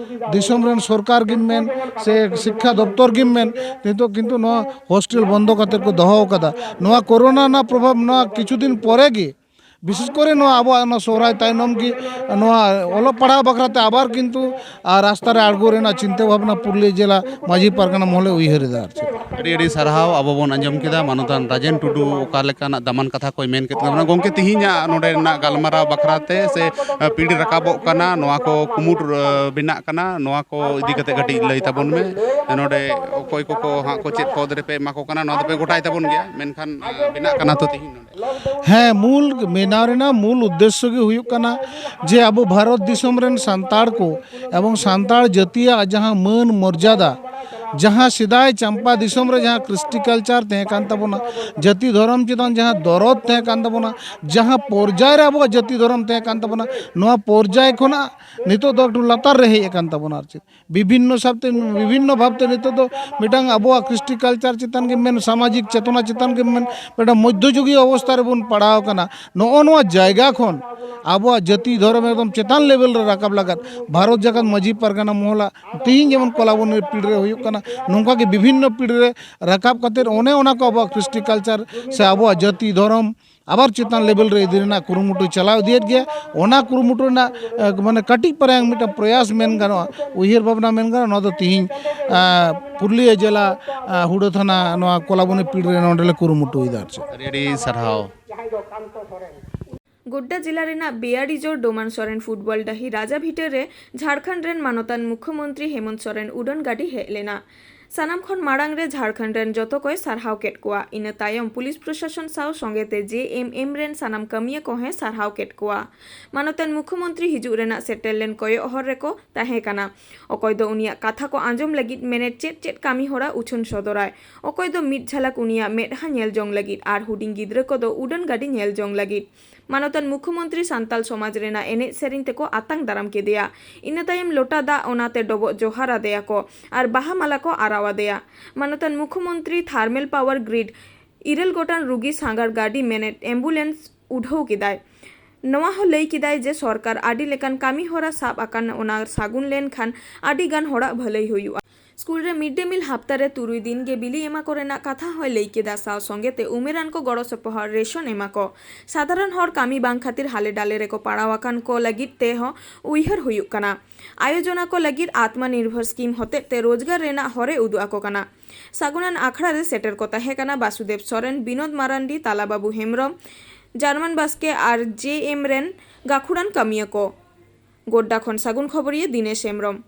ᱫᱤᱥᱚᱢ ᱨᱮᱱ ᱥᱚᱨᱠᱟᱨ ᱜᱮᱢ ᱢᱮᱱ ᱥᱮ ᱥᱤᱠᱠᱷᱟ ᱫᱚᱯᱛᱚᱨ ᱜᱮᱢ ᱢᱮᱱ, ᱱᱤᱛᱚᱜ ᱠᱤᱱᱛᱩ ᱱᱚᱣᱟ ᱦᱳᱥᱴᱮᱞ ᱵᱚᱱᱫᱚ ᱠᱟᱛᱮᱫ ᱠᱚ ᱫᱚᱦᱚ ᱟᱠᱟᱫᱟ᱾ ᱱᱚᱣᱟ ᱠᱳᱨᱳᱱᱟ ᱨᱮᱱᱟᱜ ᱯᱨᱚᱵᱷᱟᱵᱽ ᱱᱚᱣᱟ ᱠᱤᱪᱷᱩ ᱫᱤᱱ ᱯᱚᱨᱮ ᱜᱮ ᱵᱤᱥᱮᱥ ᱠᱚᱨᱮ ᱱᱚᱣᱟ ᱟᱵᱚᱣᱟᱜ ᱱᱚᱣᱟ ᱥᱚᱦᱨᱟᱭ ᱛᱟᱭᱱᱚᱢ ᱜᱮ ᱱᱚᱣᱟ ᱚᱞᱚᱜ ᱯᱟᱲᱦᱟᱣ ᱵᱟᱠᱷᱨᱟ ᱛᱮ ᱟᱵᱟᱨ ᱠᱤᱱᱛᱩ, ᱟᱨ, ᱨᱟᱥᱛᱟ ᱨᱮ ᱟᱬᱜᱚ ᱨᱮᱱᱟᱜ ᱪᱤᱱᱛᱟᱹ ᱵᱷᱟᱵᱽᱱᱟ ᱯᱩᱨᱩᱞᱤᱭᱟᱹ ᱡᱮᱞᱟ ᱢᱟᱹᱡᱷᱤ ᱯᱟᱨᱜᱟᱱᱟ ᱢᱚᱦᱚᱞᱮ ᱩᱭᱦᱟᱹᱨ ᱮᱫᱟ, ᱟᱨ ᱪᱮᱫ᱾ ᱟᱹᱰᱤ ᱟᱹᱰᱤ ᱥᱟᱨᱦᱟᱣ᱾ ᱟᱵᱚ ᱵᱚᱱ ᱟᱸᱡᱚᱢ ᱠᱮᱫᱟ ᱢᱟᱱᱚᱛᱟᱱ ᱨᱟᱡᱮᱱ ᱴᱩᱰᱩ ᱚᱠᱟ ᱞᱮᱠᱟᱱᱟᱜ ᱫᱟᱢᱟᱱ ᱠᱟᱛᱷᱟ ᱠᱚᱭ ᱢᱮᱱ ᱠᱮᱫ ᱛᱟᱵᱚᱱᱟ᱾ ᱜᱚᱢᱠᱮ, ᱛᱤᱦᱤᱧᱟᱜ ᱱᱚᱰᱮᱱᱟᱜ ᱜᱟᱞᱢᱟᱨᱟᱣ ᱵᱟᱠᱷᱨᱟ ᱛᱮ ᱥᱮ, ᱟ, ᱯᱤᱲ ᱨᱟᱠᱟᱵᱚᱜ ᱠᱟᱱᱟ, ᱱᱚᱣᱟ ᱠᱚ ᱠᱩᱢᱩᱴ, ᱟ, ᱵᱮᱱᱟᱜ ᱠᱟᱱᱟ, ᱱᱚᱣᱟ ᱠᱚ ᱤᱫᱤ ᱠᱟᱛᱮ ᱠᱟᱹᱴᱤᱡ ᱞᱟᱹᱭ ᱛᱟᱵᱚᱱ ᱢᱮ᱾ ᱱᱚᱰᱮ ᱚᱠᱚᱭ ᱠᱚᱠᱚ ᱦᱟᱸᱜ ᱠᱚ ᱪᱮᱫ ᱯᱚᱫᱽ ᱨᱮᱯᱮ ᱮᱢᱟ ᱠᱚ ᱠᱟᱱᱟ, ᱱᱚᱣᱟ ᱫᱚᱯᱮ ᱜᱚᱴᱟᱭ ᱛᱟᱵᱚᱱ ᱜᱮᱭᱟ, ᱢᱮᱱᱠᱷᱟᱱ, ᱟ, ᱵᱮᱱᱟᱜ ᱠᱟᱱᱟ ᱛᱚ ᱛᱤᱦᱤᱧ ᱱᱚᱰᱮ? ᱦᱮᱸ, ᱢᱩᱞ ᱵᱮᱱᱟᱣ ᱨᱮᱱᱟᱜ ᱢᱩᱞ ᱩᱫᱽᱫᱮᱥᱥᱚ ᱜᱮ ᱦᱩᱭᱩᱜ ᱠᱟᱱᱟ ᱡᱮ ᱟᱵᱚ ᱵᱷᱟᱨᱚᱛ ᱫᱤᱥᱚᱢ ᱨᱮᱱ ᱥᱟᱱᱛᱟᱲ ᱠᱚ ᱮᱵᱚᱝ ᱥᱟᱱᱛᱟᱲ ᱡᱟᱹᱛᱤᱭᱟᱜ ᱡᱟᱦᱟᱸ ᱢᱟᱹᱱ ᱢᱚᱨᱡᱟᱫᱟ, ᱡᱟᱦᱟᱸ ᱥᱮᱫᱟᱭ ᱪᱟᱢᱯᱟ ᱫᱤᱥᱚᱢ ᱨᱮ ᱡᱟᱦᱟᱸ ᱠᱨᱤᱥᱴᱤ ᱠᱟᱞᱪᱟᱨ ᱛᱟᱦᱮᱸ ᱠᱟᱱ ᱛᱟᱵᱚᱱᱟ, ᱡᱟᱹᱛᱤ ᱫᱷᱚᱨᱚᱢ ᱪᱮᱛᱟᱱ ᱡᱟᱦᱟᱸ ᱫᱚᱨᱚᱫ ᱛᱟᱦᱮᱸ ᱠᱟᱱ ᱛᱟᱵᱚᱱᱟ, ᱡᱟᱦᱟᱸ ᱯᱚᱨᱡᱟᱭ ᱨᱮ ᱟᱵᱚᱣᱟᱜ ᱡᱟᱹᱛᱤ ᱫᱷᱚᱨᱚᱢ ᱛᱟᱦᱮᱸ ᱠᱟᱱ ᱛᱟᱵᱚᱱᱟ, ᱱᱚᱣᱟ ᱯᱚᱨᱡᱟᱭ ᱠᱷᱚᱱᱟᱜ ᱱᱤᱛᱚᱜ ᱫᱚ ᱮᱠᱴᱩ ᱞᱟᱛᱟᱨ ᱨᱮ ᱦᱮᱡ ᱟᱠᱟᱱ ᱛᱟᱵᱚᱱᱟ, ᱟᱨ ᱪᱮᱫ᱾ ᱵᱤᱵᱷᱤᱱᱱᱚ ᱥᱟᱵᱛᱮ, ᱵᱤᱵᱷᱤᱱᱱᱚ ᱵᱷᱟᱵᱛᱮ ᱱᱤᱛᱚᱜ ᱫᱚ ᱢᱤᱫᱴᱟᱝ ᱟᱵᱚᱣᱟᱜ ᱠᱨᱤᱥᱴᱤ ᱠᱟᱞᱪᱟᱨ ᱪᱮᱛᱟᱱ ᱜᱮ ᱢᱮᱱ, ᱥᱟᱢᱟᱡᱤᱠ ᱪᱮᱛᱚᱱᱟ ᱪᱮᱛᱟᱱ ᱜᱮ ᱢᱮᱱ, ᱢᱤᱫᱴᱟᱝ ᱢᱚᱫᱽᱫᱷᱚᱡᱩᱜᱤᱭᱚ ᱚᱵᱚᱥᱛᱷᱟ ᱨᱮᱵᱚᱱ ᱯᱟᱲᱟᱣ ᱟᱠᱟᱱᱟ᱾ ᱱᱚᱜᱼᱚ ᱱᱚᱣᱟ ᱡᱟᱭᱜᱟ ᱠᱷᱚᱱ ᱟᱵᱚᱣᱟᱜ ᱡᱟᱹᱛᱤ ᱫᱷᱚᱨᱚᱢ ᱮᱠᱫᱚᱢ ᱪᱮᱛᱟᱱ ᱞᱮᱵᱮᱞ ᱨᱮ ᱨᱟᱠᱟᱵ ᱞᱟᱜᱟᱫ ᱵᱷᱟᱨᱚᱛ ᱡᱟᱠᱟᱛ ᱢᱟᱹᱡᱷᱤ ᱯᱟᱨᱜᱟᱱᱟ ᱢᱚᱦᱚᱞᱟᱜ ᱛᱤᱦᱤᱧ ᱡᱮᱢᱚᱱ ᱠᱚᱞᱟᱵᱚᱱᱤ ᱯᱤᱲ ᱨᱮ ᱦᱩᱭᱩᱜ ᱠᱟᱱᱟ, ᱱᱚᱝᱠᱟ ᱜᱮ ᱵᱤᱵᱷᱤᱱᱱᱚ ᱯᱤᱲ ᱨᱮ ᱨᱟᱠᱟᱵ ᱠᱟᱛᱮᱫ ᱚᱱᱮ ᱚᱱᱟ ᱠᱚ ᱟᱵᱚᱣᱟᱜ ᱠᱨᱤᱥᱴᱤ ᱠᱟᱞᱪᱟᱨ ᱥᱮ ᱟᱵᱚᱣᱟᱜ ᱡᱟᱹᱛᱤ ᱫᱷᱚᱨᱚᱢ ᱟᱵᱟᱨ ᱪᱮᱛᱟᱱ ᱞᱮᱵᱮᱞ ᱨᱮ ᱤᱫᱤ ᱨᱮᱱᱟᱜ ᱠᱩᱨᱩᱢᱩᱴᱩ ᱪᱟᱞᱟᱣ ᱤᱫᱤᱭᱮᱫ ᱜᱮᱭᱟ᱾ ᱚᱱᱟ ᱠᱩᱨᱩᱢᱩᱴᱩ ᱨᱮᱱᱟᱜ, ᱮ, ᱢᱟᱱᱮ ᱠᱟᱹᱴᱤᱡ ᱯᱟᱨᱟᱝ ᱢᱤᱫᱴᱟᱝ ᱯᱨᱚᱭᱟᱥ ᱢᱮᱱ ᱜᱟᱱᱚᱜᱼᱟ, ᱩᱭᱦᱟᱹᱨ ᱵᱷᱟᱵᱽᱱᱟ ᱢᱮᱱ ᱜᱟᱱᱚᱜᱼᱟ, ᱱᱚᱣᱟ ᱫᱚ ᱛᱤᱦᱤᱧ, ᱮ, ᱯᱩᱨᱩᱞᱤᱭᱟᱹ ᱡᱮᱞᱟ, ᱮ, ᱦᱩᱲᱟᱹ ᱛᱷᱟᱱᱟ ᱱᱚᱣᱟ ᱠᱚᱞᱟᱵᱚᱱᱤ ᱯᱤᱲ ᱨᱮ ᱱᱚᱸᱰᱮ ᱞᱮ ᱠᱩᱨᱩᱢᱩᱴᱩᱭᱮᱫᱟ, ᱟᱨ ᱪᱮᱫ᱾ ᱟᱹᱰᱤ ᱟᱹᱰᱤ ᱥᱟᱨᱦᱟᱣ᱾ ᱜᱳᱰᱰᱟ ᱡᱮᱞᱟ ᱨᱮᱱᱟᱜ ᱵᱮᱭᱟᱰᱤᱡᱳᱨ ᱰᱳᱢᱟᱱ ᱥᱚᱨᱮᱱ ᱯᱷᱩᱴᱵᱚᱞ ᱰᱟᱹᱦᱤ ᱨᱟᱡᱟ ᱵᱷᱤᱴᱟᱹ ᱨᱮ ᱡᱷᱟᱲᱠᱷᱚᱸᱰ ᱨᱮᱱ ᱢᱟᱱᱚᱛᱟᱱ ᱢᱩᱠᱷᱭᱚᱢᱚᱱᱛᱨᱤ ᱦᱮᱢᱚᱱᱛ ᱥᱚᱨᱮᱱ ᱩᱰᱟᱹᱱ ᱜᱟᱹᱰᱤ ᱦᱮᱡ ᱞᱮᱱᱟ᱾ ᱥᱟᱱᱟᱢ ᱠᱷᱚᱱ ᱢᱟᱲᱟᱝ ᱨᱮ ᱡᱷᱟᱲᱠᱷᱚᱸᱰ ᱨᱮᱱ ᱡᱚᱛᱚ ᱠᱚᱭ ᱥᱟᱨᱦᱟᱣ ᱠᱮᱫ ᱠᱚᱣᱟ᱾ ᱤᱱᱟᱹ ᱛᱟᱭᱚᱢ ᱯᱩᱞᱤᱥ ᱯᱨᱚᱥᱟᱥᱚᱱ ᱥᱟᱶ ᱥᱚᱸᱜᱮ ᱛᱮ ᱡᱮ ᱮᱢ ᱮᱢ ᱨᱮᱱ ᱥᱟᱱᱟᱢ ᱠᱟᱹᱢᱤᱭᱟᱹ ᱠᱚᱦᱚᱸᱭ ᱥᱟᱨᱦᱟᱣ ᱠᱮᱫ ᱠᱚᱣᱟ᱾ ᱢᱟᱱᱚᱛᱟᱱ ᱢᱩᱠᱷᱭᱚᱢᱚᱱᱛᱨᱤ ᱦᱤᱡᱩᱜ ᱨᱮᱱᱟᱜ ᱥᱮᱴᱮᱨ ᱞᱮᱱ ᱠᱚᱭᱚᱜ ᱦᱚᱨ ᱨᱮᱠᱚ ᱛᱟᱦᱮᱸ ᱠᱟᱱᱟ᱾ ᱚᱠᱚᱭ ᱫᱚ ᱩᱱᱤᱭᱟᱜ ᱠᱟᱛᱷᱟ ᱠᱚ ᱟᱸᱡᱚᱢ ᱞᱟᱹᱜᱤᱫ ᱢᱮᱱᱮᱫ ᱪᱮᱫ ᱪᱮᱫ ᱠᱟᱹᱢᱤ ᱦᱚᱨᱟ ᱩᱪᱷᱟᱹᱱ ᱥᱚᱫᱚᱨᱟᱭ, ᱚᱠᱚᱭ ᱫᱚ ᱢᱤᱫ ᱡᱷᱟᱞᱟᱠ ᱩᱱᱤᱭᱟᱜ ᱢᱮᱫᱦᱟ ᱧᱮᱞ ᱡᱚᱝ ᱞᱟᱹᱜᱤᱫ ᱟᱨ ᱦᱩᱰᱤᱧ ᱜᱤᱫᱽᱨᱟᱹ ᱠᱚᱫᱚ ᱩᱰᱟᱹᱱ ᱜᱟᱹᱰᱤ ᱧᱮᱞ ᱡᱚᱝ ᱞᱟᱹᱜᱤᱫ᱾ ᱢᱟᱱᱚᱛᱟᱱ ᱢᱩᱠᱷᱭᱚᱢᱚᱱᱛᱨᱤ ᱥᱟᱱᱛᱟᱞ ᱥᱚᱢᱟᱡᱽ ᱨᱮᱱᱟᱜ ᱮᱱᱮᱡ ᱥᱮᱨᱮᱧ ᱛᱮᱠᱚ ᱟᱛᱟᱝ ᱫᱟᱨᱟᱢ ᱠᱮᱫᱮᱭᱟ᱾ ᱤᱱᱟᱹ ᱛᱟᱭᱚᱢ ᱞᱚᱴᱟ ᱫᱟᱜ ᱚᱱᱟᱛᱮ ᱰᱚᱵᱚᱜ ᱡᱚᱦᱟᱨ ᱟᱫᱮᱭᱟ ᱠᱚ ᱟᱨ ᱵᱟᱦᱟ ᱢᱟᱞᱟ ᱠᱚ ᱟᱨᱟᱣ ᱟᱫᱮᱭᱟ᱾ ᱢᱟᱱᱚᱛᱟᱱ ᱢᱩᱠᱷᱭᱚᱢᱚᱱᱛᱨᱤ ᱛᱷᱟᱨᱢᱮᱞ ᱯᱟᱣᱟᱨ ᱜᱨᱤᱰ ᱤᱨᱟᱹᱞ ᱜᱚᱴᱟᱝ ᱨᱩᱜᱤ ᱥᱟᱸᱜᱟᱲ ᱜᱟᱹᱰᱤ ᱢᱮᱱᱮᱫ ᱮᱢᱵᱩᱞᱮᱱᱥ ᱩᱰᱷᱟᱹᱣ ᱠᱮᱫᱟᱭ᱾ ᱱᱚᱣᱟ ᱦᱚᱸ ᱞᱟᱹᱭ ᱠᱮᱫᱟᱭ ᱡᱮ ᱥᱚᱨᱠᱟᱨ ᱟᱹᱰᱤ ᱞᱮᱠᱟᱱ ᱠᱟᱹᱢᱤ ᱦᱚᱨᱟ ᱥᱟᱵ ᱟᱠᱟᱱ, ᱚᱱᱟ ᱥᱟᱹᱜᱩᱱ ᱞᱮᱱᱠᱷᱟᱱ ᱟᱹᱰᱤ ᱜᱟᱱ ᱦᱚᱲᱟᱜ ᱵᱷᱟᱹᱞᱟᱹᱭ ᱦᱩᱭᱩᱜᱼᱟ᱾ ᱥᱠᱩᱞ ᱨᱮ ᱢᱤᱰ ᱰᱮ ᱢᱤᱞ ᱦᱟᱯᱛᱟ ᱨᱮ ᱛᱩᱨᱩᱭ ᱫᱤᱱ ᱜᱮ ᱵᱤᱞᱤ ᱮᱢᱟ ᱠᱚ ᱨᱮᱱᱟᱜ ᱠᱟᱛᱷᱟ ᱦᱚᱸᱭ ᱞᱟᱹᱭ ᱠᱮᱫᱟ᱾ ᱥᱟᱶ ᱥᱚᱸᱜᱮ ᱛᱮ ᱩᱢᱮᱨᱟᱱ ᱠᱚ ᱜᱚᱲᱚ ᱥᱚᱯᱚᱦᱚᱫ ᱨᱮᱥᱚᱱ ᱮᱢᱟ ᱠᱚ᱾ ᱥᱟᱫᱷᱟᱨᱚᱱ ᱦᱚᱲ ᱠᱟᱹᱢᱤ ᱵᱟᱝ ᱠᱷᱟᱹᱛᱤᱨ ᱦᱟᱞᱮ ᱰᱟᱞᱮ ᱨᱮᱠᱚ ᱯᱟᱲᱟᱣ ᱟᱠᱟᱱ ᱠᱚ ᱞᱟᱹᱜᱤᱫ ᱛᱮ ᱦᱚᱸ ᱩᱭᱦᱟᱹᱨ ᱦᱩᱭᱩᱜ ᱠᱟᱱᱟ᱾ ᱟᱭᱳᱡᱚᱱᱟ ᱠᱚ ᱞᱟᱹᱜᱤᱫ ᱟᱛᱢᱟ ᱱᱤᱨᱵᱷᱚᱨ ᱥᱠᱤᱢ ᱦᱚᱛᱮᱡ ᱛᱮ ᱨᱳᱡᱽᱜᱟᱨ ᱨᱮᱱᱟᱜ ᱦᱚᱨᱮ ᱩᱫᱩᱜ ᱟᱠᱚ ᱠᱟᱱᱟ᱾ ᱥᱟᱹᱜᱩᱱᱟᱱ ᱟᱠᱷᱲᱟ ᱨᱮ ᱥᱮᱴᱮᱨ ᱠᱚ ᱛᱟᱦᱮᱸ ᱠᱟᱱᱟ ᱵᱟᱥᱩᱫᱮᱵ ᱥᱚᱨᱮᱱ, ᱵᱤᱱᱳᱫ ᱢᱟᱨᱟᱱᱰᱤ, ᱛᱟᱞᱟ ᱵᱟᱹᱵᱩ ᱦᱮᱢᱵᱽᱨᱚᱢ, ᱡᱟᱨᱢᱟᱱ ᱵᱟᱥᱠᱮ ᱟᱨ ᱡᱮ ᱮᱢ ᱨᱮᱱ ᱜᱟᱹᱠᱷᱩᱲᱟᱱ ᱠᱟᱹᱢᱤᱭᱟᱹ ᱠᱚ᱾ ᱜᱳᱰᱰᱟ ᱠᱷᱚᱱ ᱥᱟᱹᱜᱩᱱ ᱠᱷᱚᱵᱚᱨᱤᱭᱟᱹ ᱫᱤᱱᱮᱥ ᱦᱮᱢᱵᱽᱨᱚᱢ᱾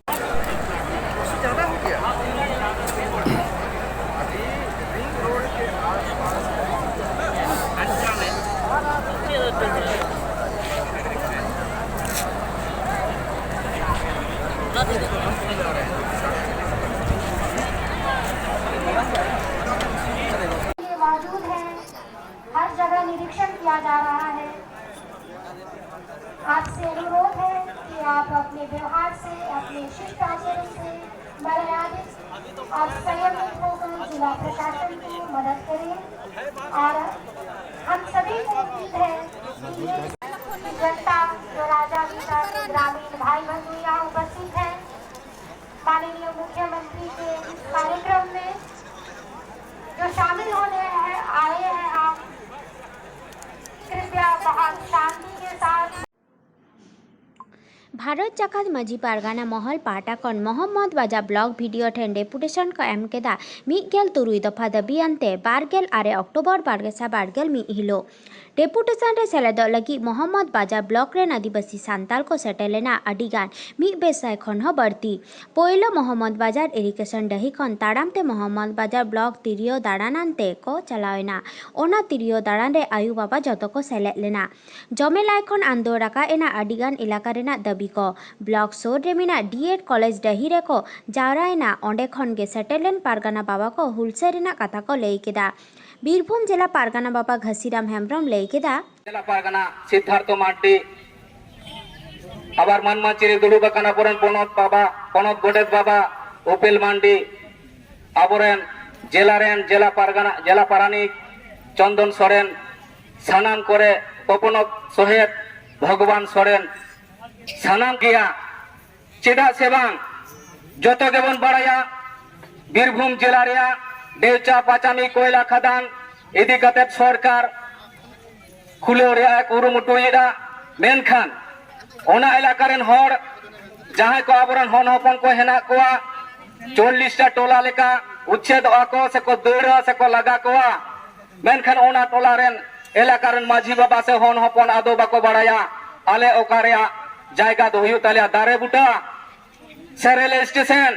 मौजूद हैं। हर जगह निरीक्षण किया जा रहा है। आपसे अनुरोध है कि आप अपने व्यवहार से, अपने शिष्ट आचरण से मर्यादित और संयमित होकर जिला प्रशासन की मदद करें। और हम सभी को उम्मीद है कि ये जनता जो राजा अभी तक ग्रामीण भाई बंधु यहाँ उपस्थित हैं, माननीय मुख्यमंत्री के इस कार्यक्रम में जो शामिल होने हैं, आए हैं आप, कृपया बहुत शांति के साथ। ᱵᱷᱟᱨᱚᱛ ᱡᱟᱠᱟᱛ ᱢᱟᱹᱡᱷᱤ ᱯᱟᱨᱜᱟᱱᱟ ᱢᱚᱦᱚᱞ ᱯᱟᱦᱴᱟ ᱠᱷᱚᱱ ᱢᱚᱦᱚᱢᱢᱚᱫᱽ ᱵᱟᱡᱟᱨ ᱵᱞᱚᱠ ᱵᱷᱤᱰᱤᱭᱳ ᱴᱷᱮᱱ ᱰᱮᱯᱩᱴᱮᱥᱚᱱ ᱠᱚ ᱮᱢ ᱠᱮᱫᱟ᱾ ᱢᱤᱫ ᱜᱮᱞ ᱛᱩᱨᱩᱭ ᱫᱚᱯᱷᱟ ᱫᱟᱹᱵᱤ ᱟᱱᱛᱮ ᱵᱟᱨ ᱜᱮᱞ ᱟᱨᱮ ᱚᱠᱴᱳᱵᱚᱨ ᱵᱟᱨ ᱜᱮᱥᱟᱭ ᱵᱟᱨ ᱜᱮᱞ ᱢᱤᱫ ᱦᱤᱞᱳᱜ ᱰᱮᱯᱩᱴᱮᱥᱚᱱ ᱨᱮ ᱥᱮᱞᱮᱫᱚᱜ ᱞᱟᱹᱜᱤᱫ ᱢᱚᱦᱚᱢᱢᱚᱫᱽ ᱵᱟᱡᱟᱨ ᱵᱞᱚᱠ ᱨᱮᱱ ᱟᱹᱫᱤᱵᱟᱹᱥᱤ ᱥᱟᱱᱛᱟᱲ ᱠᱚ ᱥᱮᱴᱮᱨ ᱞᱮᱱᱟ ᱟᱹᱰᱤ ᱜᱟᱱ, ᱢᱤᱫ ᱵᱮᱥᱟᱭ ᱠᱷᱚᱱ ᱦᱚᱸ ᱵᱟᱹᱲᱛᱤ᱾ ᱯᱳᱭᱞᱳ ᱢᱚᱦᱚᱢᱢᱚᱫᱽ ᱵᱟᱡᱟᱨ ᱤᱨᱤᱜᱮᱥᱚᱱ ᱰᱟᱹᱦᱤ ᱠᱷᱚᱱ ᱛᱟᱲᱟᱢ ᱛᱮ ᱢᱚᱦᱚᱢᱢᱚᱫᱽ ᱵᱟᱡᱟᱨ ᱵᱞᱚᱠ ᱛᱤᱨᱭᱳ ᱫᱟᱬᱟᱱ ᱟᱱᱛᱮ ᱠᱚ ᱪᱟᱞᱟᱣ ᱮᱱᱟ᱾ ᱚᱱᱟ ᱛᱤᱨᱭᱳ ᱫᱟᱬᱟᱱ ᱨᱮ ᱟᱭᱳ ᱵᱟᱵᱟ ᱡᱚᱛᱚ ᱠᱚ ᱥᱮᱞᱮᱫ ᱞᱮᱱᱟ᱾ ᱡᱚᱢᱮᱞᱟᱭ ᱠᱷᱚᱱ ᱟᱸᱫᱳᱲ ᱨᱟᱠᱟᱵ ᱮᱱᱟ ᱟᱹᱰᱤ ᱜᱟᱱ ᱮᱞᱟᱠᱟ ᱨᱮᱱᱟᱜ ᱫᱟᱹᱵᱤ ᱠᱚ᱾ ᱵᱞᱚᱠ ᱥᱩᱨ ᱨᱮ ᱢᱮᱱᱟᱜ ᱰᱤ ᱮᱰ ᱠᱚᱞᱮᱡᱽ ᱰᱟᱹᱦᱤ ᱨᱮᱠᱚ ᱡᱟᱣᱨᱟ ᱮᱱᱟ᱾ ᱚᱸᱰᱮ ᱠᱷᱚᱱ ᱜᱮ ᱥᱮᱴᱮᱨ ᱞᱮᱱ ᱯᱟᱨᱜᱟᱱᱟ ᱵᱟᱵᱟ ᱠᱚ ᱦᱩᱞᱥᱟᱹᱭ ᱨᱮᱱᱟᱜ ᱠᱟᱛᱷᱟ ᱠᱚ ᱞᱟᱹᱭ ᱠᱮᱫᱟ᱾ ᱵᱤᱨᱵᱷᱩᱢ ᱡᱮᱞᱟ ᱯᱟᱨᱜᱟᱱᱟ ᱵᱟᱵᱟ ᱜᱷᱟᱥᱤᱨᱟᱢ ᱦᱮᱢᱵᱽᱨᱚᱢ ᱞᱟᱹᱭ ᱠᱮᱫᱟ᱾ ᱡᱮᱞᱟ ᱯᱟᱨᱜᱟᱱᱟ ᱥᱤᱫᱽᱫᱷᱟᱨᱛᱷᱚ ᱢᱟᱨᱰᱤ, ᱟᱵᱟᱨ ᱢᱟᱹᱱ ᱢᱟᱹᱪᱤ ᱨᱮ ᱫᱩᱲᱩᱵ ᱟᱠᱟᱱ ᱟᱵᱚᱨᱮᱱ ᱯᱚᱱᱚᱛ ᱵᱟᱵᱟ, ᱯᱚᱱᱚᱛ ᱜᱚᱰᱮᱛ ᱵᱟᱵᱟ ᱩᱯᱮᱞ ᱢᱟᱱᱰᱤ, ᱟᱵᱚᱨᱮᱱ ᱡᱮᱞᱟ ᱨᱮᱱ ᱡᱮᱞᱟ ᱯᱟᱨᱜᱟᱱᱟ, ᱡᱮᱞᱟ ᱯᱟᱨᱟᱱᱤᱠ ᱪᱚᱱᱫᱚᱱ ᱥᱚᱨᱮᱱ, ᱥᱟᱱᱟᱢ ᱠᱚᱨᱮ ᱯᱚᱯᱚᱱᱚᱛ ᱥᱚᱦᱮᱫ ᱵᱷᱚᱜᱚᱵᱟᱱ ᱥᱚᱨᱮᱱ, ᱥᱟᱱᱟᱢ ᱜᱮᱭᱟ᱾ ᱪᱮᱫᱟᱜ ᱥᱮ ᱵᱟᱝ ᱡᱚᱛᱚ ᱜᱮᱵᱚᱱ ᱵᱟᱲᱟᱭᱟ, ᱵᱤᱨᱵᱷᱩᱢ ᱡᱮᱞᱟ ᱨᱮᱭᱟᱜ ᱰᱮᱣᱪᱟ ᱯᱟᱪᱟᱢᱤ ᱠᱚᱭᱞᱟ ᱠᱷᱟᱫᱟᱱ ᱤᱫᱤ ᱠᱟᱛᱮ ᱥᱚᱨᱠᱟᱨ ᱠᱷᱩᱞᱟᱹᱣ ᱨᱮᱭᱟᱜ ᱮ ᱠᱩᱨᱩᱢᱩᱴᱩᱭᱮᱫᱟ᱾ ᱢᱮᱱᱠᱷᱟᱱ ᱚᱱᱟ ᱮᱞᱟᱠᱟ ᱨᱮᱱ ᱦᱚᱲ, ᱡᱟᱦᱟᱸᱭ ᱠᱚ ᱟᱵᱚᱨᱮᱱ ᱦᱚᱱ ᱦᱚᱯᱚᱱ ᱠᱚ ᱦᱮᱱᱟᱜ ᱠᱚᱣᱟ, ᱪᱚᱞᱞᱤᱥ ᱴᱟ ᱴᱚᱞᱟ ᱞᱮᱠᱟ ᱩᱪᱪᱷᱮᱫᱚᱜᱼᱟ ᱠᱚ ᱥᱮᱠᱚ ᱫᱟᱹᱲᱟ ᱥᱮᱠᱚ ᱞᱟᱜᱟ ᱠᱚᱣᱟ᱾ ᱢᱮᱱᱠᱷᱟᱱ ᱚᱱᱟ ᱴᱚᱞᱟ ᱨᱮᱱ, ᱮᱞᱟᱠᱟ ᱨᱮᱱ ᱢᱟᱹᱡᱷᱤ ᱵᱟᱵᱟ ᱥᱮ ᱦᱚᱱ ᱦᱚᱯᱚᱱ ᱟᱫᱚ ᱵᱟᱠᱚ ᱵᱟᱲᱟᱭᱟ ᱟᱞᱮ ᱚᱠᱟ ᱨᱮᱭᱟᱜ ᱡᱟᱭᱜᱟ ᱫᱚ ᱦᱩᱭᱩᱜ ᱛᱟᱞᱮᱭᱟ, ᱫᱟᱨᱮ ᱵᱩᱴᱟᱹ ᱥᱮ ᱨᱮᱞ ᱥᱴᱮᱥᱚᱱ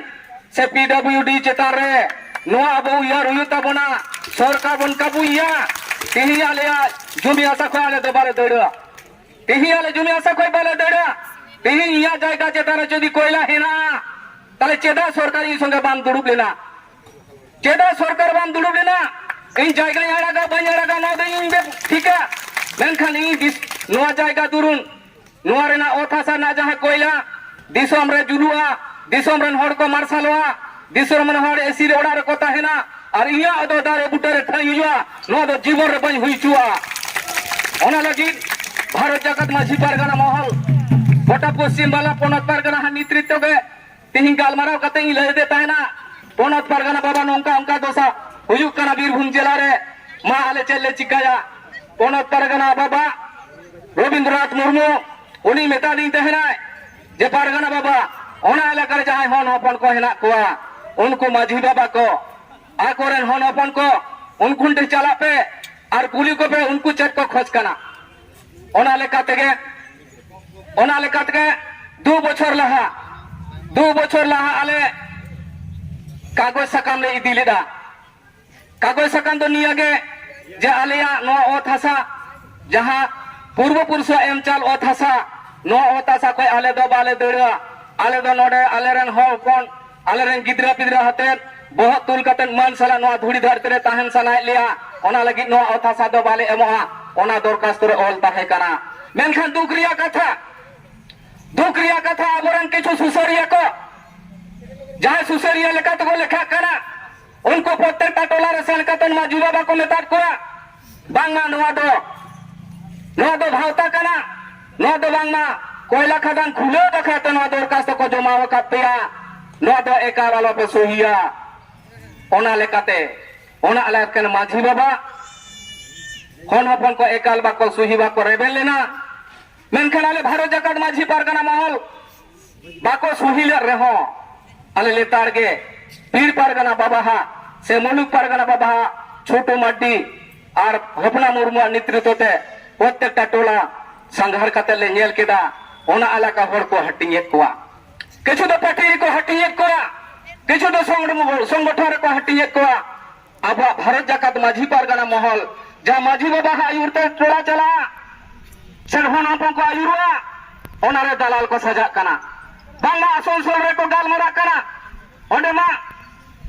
ᱥᱮ ᱯᱤ ᱰᱟᱵᱞᱤᱭᱩ ᱰᱤ ᱪᱮᱛᱟᱱ ᱨᱮ᱾ ᱱᱚᱣᱟ ᱟᱵᱚ ᱩᱭᱦᱟᱹᱨ ᱦᱩᱭᱩᱜ ᱛᱟᱵᱚᱱᱟ, ᱥᱚᱨᱠᱟᱨ ᱵᱚᱱ ᱠᱟᱹᱵᱩᱭᱮᱭᱟ᱾ ᱛᱮᱦᱮᱧ ᱟᱞᱮᱭᱟᱜ ᱡᱩᱢᱤ ᱦᱟᱥᱟ ᱠᱷᱚᱱ ᱟᱞᱮ ᱫᱚ ᱵᱟᱞᱮ ᱫᱟᱹᱲᱟ᱾ ᱛᱮᱦᱮᱧ ᱟᱞᱮ ᱡᱩᱢᱤ ᱦᱟᱥᱟ ᱠᱷᱚᱱ ᱵᱟᱞᱮ ᱫᱟᱹᱲᱟ᱾ ᱛᱮᱦᱮᱧ ᱤᱧᱟᱹᱜ ᱡᱟᱭᱜᱟ ᱪᱮᱛᱟᱱ ᱨᱮ ᱡᱩᱫᱤ ᱠᱚᱭᱞᱟ ᱦᱮᱱᱟᱜᱼᱟ, ᱛᱟᱦᱞᱮ ᱪᱮᱫᱟᱜ ᱥᱚᱨᱠᱟᱨ ᱤᱧ ᱥᱚᱸᱜᱮ ᱵᱟᱢ ᱫᱩᱲᱩᱵ ᱞᱮᱱᱟ? ᱪᱮᱫᱟᱜ ᱥᱚᱨᱠᱟᱨ ᱵᱟᱢ ᱫᱩᱲᱩᱵ ᱞᱮᱱᱟ? ᱤᱧ ᱡᱟᱭᱜᱟᱧ ᱟᱲᱟᱜᱟ ᱵᱟᱹᱧ ᱟᱲᱟᱜᱟ, ᱱᱚᱣᱟ ᱫᱚ ᱤᱧ ᱵᱮ-, ᱴᱷᱤᱠᱟ᱾ ᱢᱮᱱᱠᱷᱟᱱ ᱤᱧ ᱫᱤᱥ-, ᱱᱚᱣᱟ ᱡᱟᱭᱜᱟ ᱫᱩᱨᱩᱱ, ᱱᱚᱣᱟ ᱨᱮᱱᱟᱜ ᱚᱛ ᱦᱟᱥᱟ ᱨᱮᱱᱟᱜ ᱡᱟᱦᱟᱸ ᱠᱚᱭᱞᱟ ᱫᱤᱥᱚᱢ ᱨᱮ ᱡᱩᱞᱩᱜᱼᱟ, ᱫᱤᱥᱚᱢ ᱨᱮᱱ ᱦᱚᱲ ᱠᱚ ᱢᱟᱨᱥᱟᱞᱚᱜᱼᱟ, ᱫᱤᱥᱚᱢ ᱨᱮᱱ ᱦᱚᱲ ᱮᱥᱤ ᱨᱮ ᱚᱲᱟᱜ ᱨᱮᱠᱚ ᱛᱟᱦᱮᱱᱟ, ᱟᱨ ᱤᱧᱟᱹᱜ ᱫᱚ ᱫᱟᱨᱮ ᱵᱩᱴᱟᱹ ᱨᱮ ᱴᱷᱟᱹᱭ ᱦᱩᱭᱩᱜᱼᱟ, ᱱᱚᱣᱟ ᱫᱚ ᱡᱤᱵᱚᱱ ᱨᱮ ᱵᱟᱹᱧ ᱦᱩᱭ ᱦᱚᱪᱚᱣᱟᱜᱼᱟ᱾ ᱚᱱᱟ ᱞᱟᱹᱜᱤᱫ ᱵᱷᱟᱨᱚᱛ ᱡᱟᱠᱟᱛ ᱢᱟᱹᱡᱷᱤ ᱯᱟᱨᱜᱟᱱᱟ ᱢᱚᱦᱚᱞ, ᱜᱚᱴᱟ ᱯᱚᱥᱪᱤᱢ ᱵᱟᱝᱞᱟ ᱯᱚᱱᱚᱛ ᱯᱟᱨᱜᱟᱱᱟ ᱦᱟᱸᱜ ᱱᱮᱛᱨᱤᱛᱵ ᱜᱮ ᱛᱮᱦᱮᱧ ᱜᱟᱞᱢᱟᱨᱟᱣ ᱠᱟᱛᱮ ᱤᱧ ᱞᱟᱹᱭ ᱟᱫᱮ ᱛᱟᱦᱮᱱᱟ, ᱯᱚᱱᱚᱛ ᱯᱟᱨᱜᱟᱱᱟ ᱵᱟᱵᱟ, ᱱᱚᱝᱠᱟ ᱚᱱᱠᱟ ᱫᱚᱥᱟ ᱦᱩᱭᱩᱜ ᱠᱟᱱᱟ ᱵᱤᱨᱵᱷᱩᱢ ᱡᱮᱞᱟ ᱨᱮ, ᱢᱟ ᱟᱞᱮ ᱪᱮᱫ ᱞᱮ ᱪᱤᱠᱟᱭᱟ? ᱯᱚᱱᱚᱛ ᱯᱟᱨᱜᱟᱱᱟ ᱵᱟᱵᱟ ᱨᱚᱵᱤᱱᱫᱨᱚᱱᱟᱛᱷ ᱢᱩᱨᱢᱩ, ᱩᱱᱤ ᱢᱮᱛᱟᱫᱤᱧ ᱛᱟᱦᱮᱱᱟᱭ ᱡᱮ, "ᱯᱟᱨᱜᱟᱱᱟ ᱵᱟᱵᱟ, ᱚᱱᱟ ᱮᱞᱟᱠᱟ ᱨᱮ ᱡᱟᱦᱟᱸᱭ ᱦᱚᱱ ᱦᱚᱯᱚᱱ ᱠᱚ ᱦᱮᱱᱟᱜ ᱠᱚᱣᱟ, ᱩᱱᱠᱩ ᱢᱟᱹᱡᱷᱤ ᱵᱟᱵᱟ ᱠᱚ, ᱟᱠᱚᱨᱮᱱ ᱦᱚᱱ ᱦᱚᱯᱚᱱ ᱠᱚ, ᱩᱱᱠᱩ ᱴᱷᱮᱱ ᱪᱟᱞᱟᱜ ᱯᱮ ᱟᱨ ᱠᱩᱞᱤ ᱠᱚᱯᱮ ᱩᱱᱠᱩ ᱪᱮᱫ ᱠᱚ ᱠᱷᱚᱡᱽ ᱠᱟᱱᱟ᱾" ᱚᱱᱟ ᱞᱮᱠᱟ ᱛᱮᱜᱮ, ᱚᱱᱟ ᱞᱮᱠᱟ ᱛᱮᱜᱮ ᱫᱩ ᱵᱚᱪᱷᱚᱨ ᱞᱟᱦᱟ, ᱫᱩ ᱵᱚᱪᱷᱚᱨ ᱞᱟᱦᱟ ᱟᱞᱮ ᱠᱟᱜᱚᱡᱽ ᱥᱟᱠᱟᱢ ᱞᱮ ᱤᱫᱤ ᱞᱮᱫᱟ᱾ ᱠᱟᱜᱚᱡᱽ ᱥᱟᱠᱟᱢ ᱫᱚ ᱱᱤᱭᱟᱹ ᱜᱮ, ᱡᱮ ᱟᱞᱮᱭᱟᱜ ᱱᱚᱣᱟ ᱚᱛ ᱦᱟᱥᱟ, ᱡᱟᱦᱟᱸ ᱯᱩᱨᱵᱚ ᱯᱩᱨᱩᱥᱟᱜ ᱮᱢ ᱪᱟᱞ ᱚᱛ ᱦᱟᱥᱟ, ᱱᱚᱣᱟ ᱚᱛ ᱦᱟᱥᱟ ᱠᱷᱚᱱ ᱟᱞᱮ ᱫᱚ ᱵᱟᱞᱮ ᱫᱟᱹᱲᱟ᱾ ᱟᱞᱮ ᱫᱚ ᱱᱚᱰᱮ ᱟᱞᱮᱨᱮᱱ ᱦᱚᱲ ᱦᱚᱯᱚᱱ, ᱟᱞᱮᱨᱮᱱ ᱜᱤᱫᱽᱨᱟᱹ ᱯᱤᱫᱽᱨᱟᱹ ᱟᱛᱮᱫ ᱵᱚᱦᱚᱜ ᱛᱩᱞ ᱠᱟᱛᱮᱫ ᱢᱟᱹᱱ ᱥᱟᱞᱟᱜ ᱱᱚᱣᱟ ᱫᱷᱩᱲᱤ ᱫᱷᱟᱹᱨᱛᱤ ᱨᱮ ᱛᱟᱦᱮᱱ ᱥᱟᱱᱟᱭᱮᱫ ᱞᱮᱭᱟ, ᱚᱱᱟ ᱞᱟᱹᱜᱤᱫ ᱱᱚᱣᱟ ᱚᱛ ᱦᱟᱥᱟ ᱫᱚ ᱵᱟᱞᱮ ᱮᱢᱚᱜᱼᱟ, ᱚᱱᱟ ᱫᱚᱨᱠᱷᱟᱥᱛᱚ ᱨᱮ ᱚᱞ ᱛᱟᱦᱮᱸ ᱠᱟᱱᱟ᱾ ᱢᱮᱱᱠᱷᱟᱱ ᱫᱩᱠ ᱨᱮᱭᱟᱜ ᱠᱟᱛᱷᱟ, ᱫᱩᱠ ᱨᱮᱭᱟᱜ ᱠᱟᱛᱷᱟ, ᱟᱵᱚᱨᱮᱱ ᱠᱤᱪᱷᱩ ᱥᱩᱥᱟᱹᱨᱤᱭᱟᱹ ᱠᱚ, ᱡᱟᱦᱟᱸᱭ ᱥᱩᱥᱟᱹᱨᱤᱭᱟᱹ ᱞᱮᱠᱟ ᱛᱮᱠᱚ ᱞᱮᱠᱷᱟᱜ ᱠᱟᱱᱟ, ᱩᱱᱠᱩ ᱯᱨᱚᱛᱮᱠᱴᱟ ᱴᱚᱞᱟ ᱨᱮ ᱥᱮᱱ ᱠᱟᱛᱮ ᱢᱟᱹᱡᱷᱤ ᱵᱟᱵᱟ ᱠᱚ ᱢᱮᱛᱟᱫ ᱠᱚᱣᱟ, ᱵᱟᱝᱢᱟ ᱱᱚᱣᱟ ᱫᱚ, ᱱᱚᱣᱟ ᱫᱚ ᱵᱷᱟᱶᱛᱟ ᱠᱟᱱᱟ, ᱱᱚᱣᱟ ᱫᱚ ᱵᱟᱝᱢᱟ ᱠᱚᱭᱞᱟ ᱠᱷᱟᱫᱟᱱ ᱠᱷᱩᱞᱟᱹᱣ ᱵᱟᱠᱷᱨᱟ ᱛᱮ ᱱᱚᱣᱟ ᱫᱚᱨᱠᱷᱟᱥᱛᱚ ᱠᱚ ᱡᱚᱢᱟ ᱟᱠᱟᱫ ᱯᱮᱭᱟ᱾ ᱱᱚᱣᱟ ᱫᱚ ᱮᱠᱟᱞ ᱟᱞᱚᱯᱮ ᱥᱩᱦᱤᱭᱟ᱾ ᱚᱱᱟ ᱞᱮᱠᱟᱛᱮ ᱚᱱᱟ ᱟᱞᱮ ᱨᱮᱱ ᱢᱟᱹᱡᱷᱤ ᱵᱟᱵᱟ ᱦᱚᱱ ᱦᱚᱯᱚᱱ ᱠᱚ ᱮᱠᱟᱞ ᱵᱟᱠᱚ ᱥᱩᱦᱤ, ᱵᱟᱠᱚ ᱨᱮᱵᱮᱱ ᱞᱮᱱᱟ᱾ ᱢᱮᱱᱠᱷᱟᱱ ᱟᱞᱮ ᱵᱷᱟᱨᱚᱛ ᱡᱟᱠᱟᱛ ᱢᱟᱹᱡᱷᱤ ᱯᱟᱨᱜᱟᱱᱟ ᱢᱚᱦᱚᱞ ᱵᱟᱠᱚ ᱥᱩᱦᱤ ᱞᱮᱫ ᱨᱮᱦᱚᱸ, ᱟᱞᱮ ᱞᱮᱛᱟᱲ ᱜᱮ ᱯᱤᱲ ᱯᱟᱨᱜᱟᱱᱟ ᱵᱟᱵᱟᱦᱟᱜ ᱥᱮ ᱢᱩᱞᱩᱠ ᱯᱟᱨᱜᱟᱱᱟ ᱵᱟᱵᱟᱦᱟᱜ ᱪᱷᱳᱴᱩ ᱢᱟᱨᱰᱤ ᱟᱨ ᱦᱚᱯᱱᱟ ᱢᱩᱨᱢᱩᱣᱟᱜ ᱱᱮᱛᱨᱤᱛᱵ ᱛᱮ ᱯᱨᱚᱛᱮᱠᱴᱟ ᱴᱚᱞᱟ ᱥᱟᱸᱜᱷᱟᱨ ᱠᱟᱛᱮ ᱞᱮ ᱧᱮᱞ ᱠᱮᱫᱟ᱾ ᱚᱱᱟ ᱮᱞᱟᱠᱟ ᱦᱚᱲ ᱠᱚ ᱦᱟᱹᱴᱤᱧᱮᱫ ᱠᱚᱣᱟ, ᱠᱤᱪᱷᱩ ᱫᱚ ᱯᱟᱹᱴᱤ ᱨᱮᱠᱚ ᱦᱟᱹᱴᱤᱧᱮᱫ ᱠᱚᱣᱟ, ᱠᱤᱪᱷᱩ ᱫᱚ ᱥᱚᱝᱜ-, ᱥᱚᱝᱜᱚᱴᱷᱚᱱ ᱨᱮᱠᱚ ᱦᱟᱹᱴᱤᱧᱮᱫ ᱠᱚᱣᱟ᱾ ᱟᱵᱚᱣᱟᱜ ᱵᱷᱟᱨᱚᱛ ᱡᱟᱠᱟᱛ ᱢᱟᱹᱡᱷᱤ ᱯᱟᱨᱜᱟᱱᱟ ᱢᱚᱦᱚᱞ ᱡᱟᱦᱟᱸ ᱢᱟᱹᱡᱷᱤ ᱵᱟᱵᱟᱣᱟᱜ ᱟᱹᱭᱩᱨ ᱛᱮ ᱴᱚᱞᱟ ᱪᱟᱞᱟᱜᱼᱟ, ᱥᱮ ᱦᱚᱱ ᱦᱚᱯᱚᱱ ᱠᱚ ᱟᱹᱭᱩᱨᱚᱜᱼᱟ, ᱚᱱᱟᱨᱮ ᱫᱟᱞᱟᱞ ᱠᱚ ᱥᱟᱡᱟᱜ ᱠᱟᱱᱟ᱾ ᱵᱟᱝᱢᱟ ᱟᱥᱟᱱᱥᱳᱞ ᱨᱮᱠᱚ ᱜᱟᱞᱢᱟᱨᱟᱜ ᱠᱟᱱᱟ, ᱚᱸᱰᱮ ᱢᱟ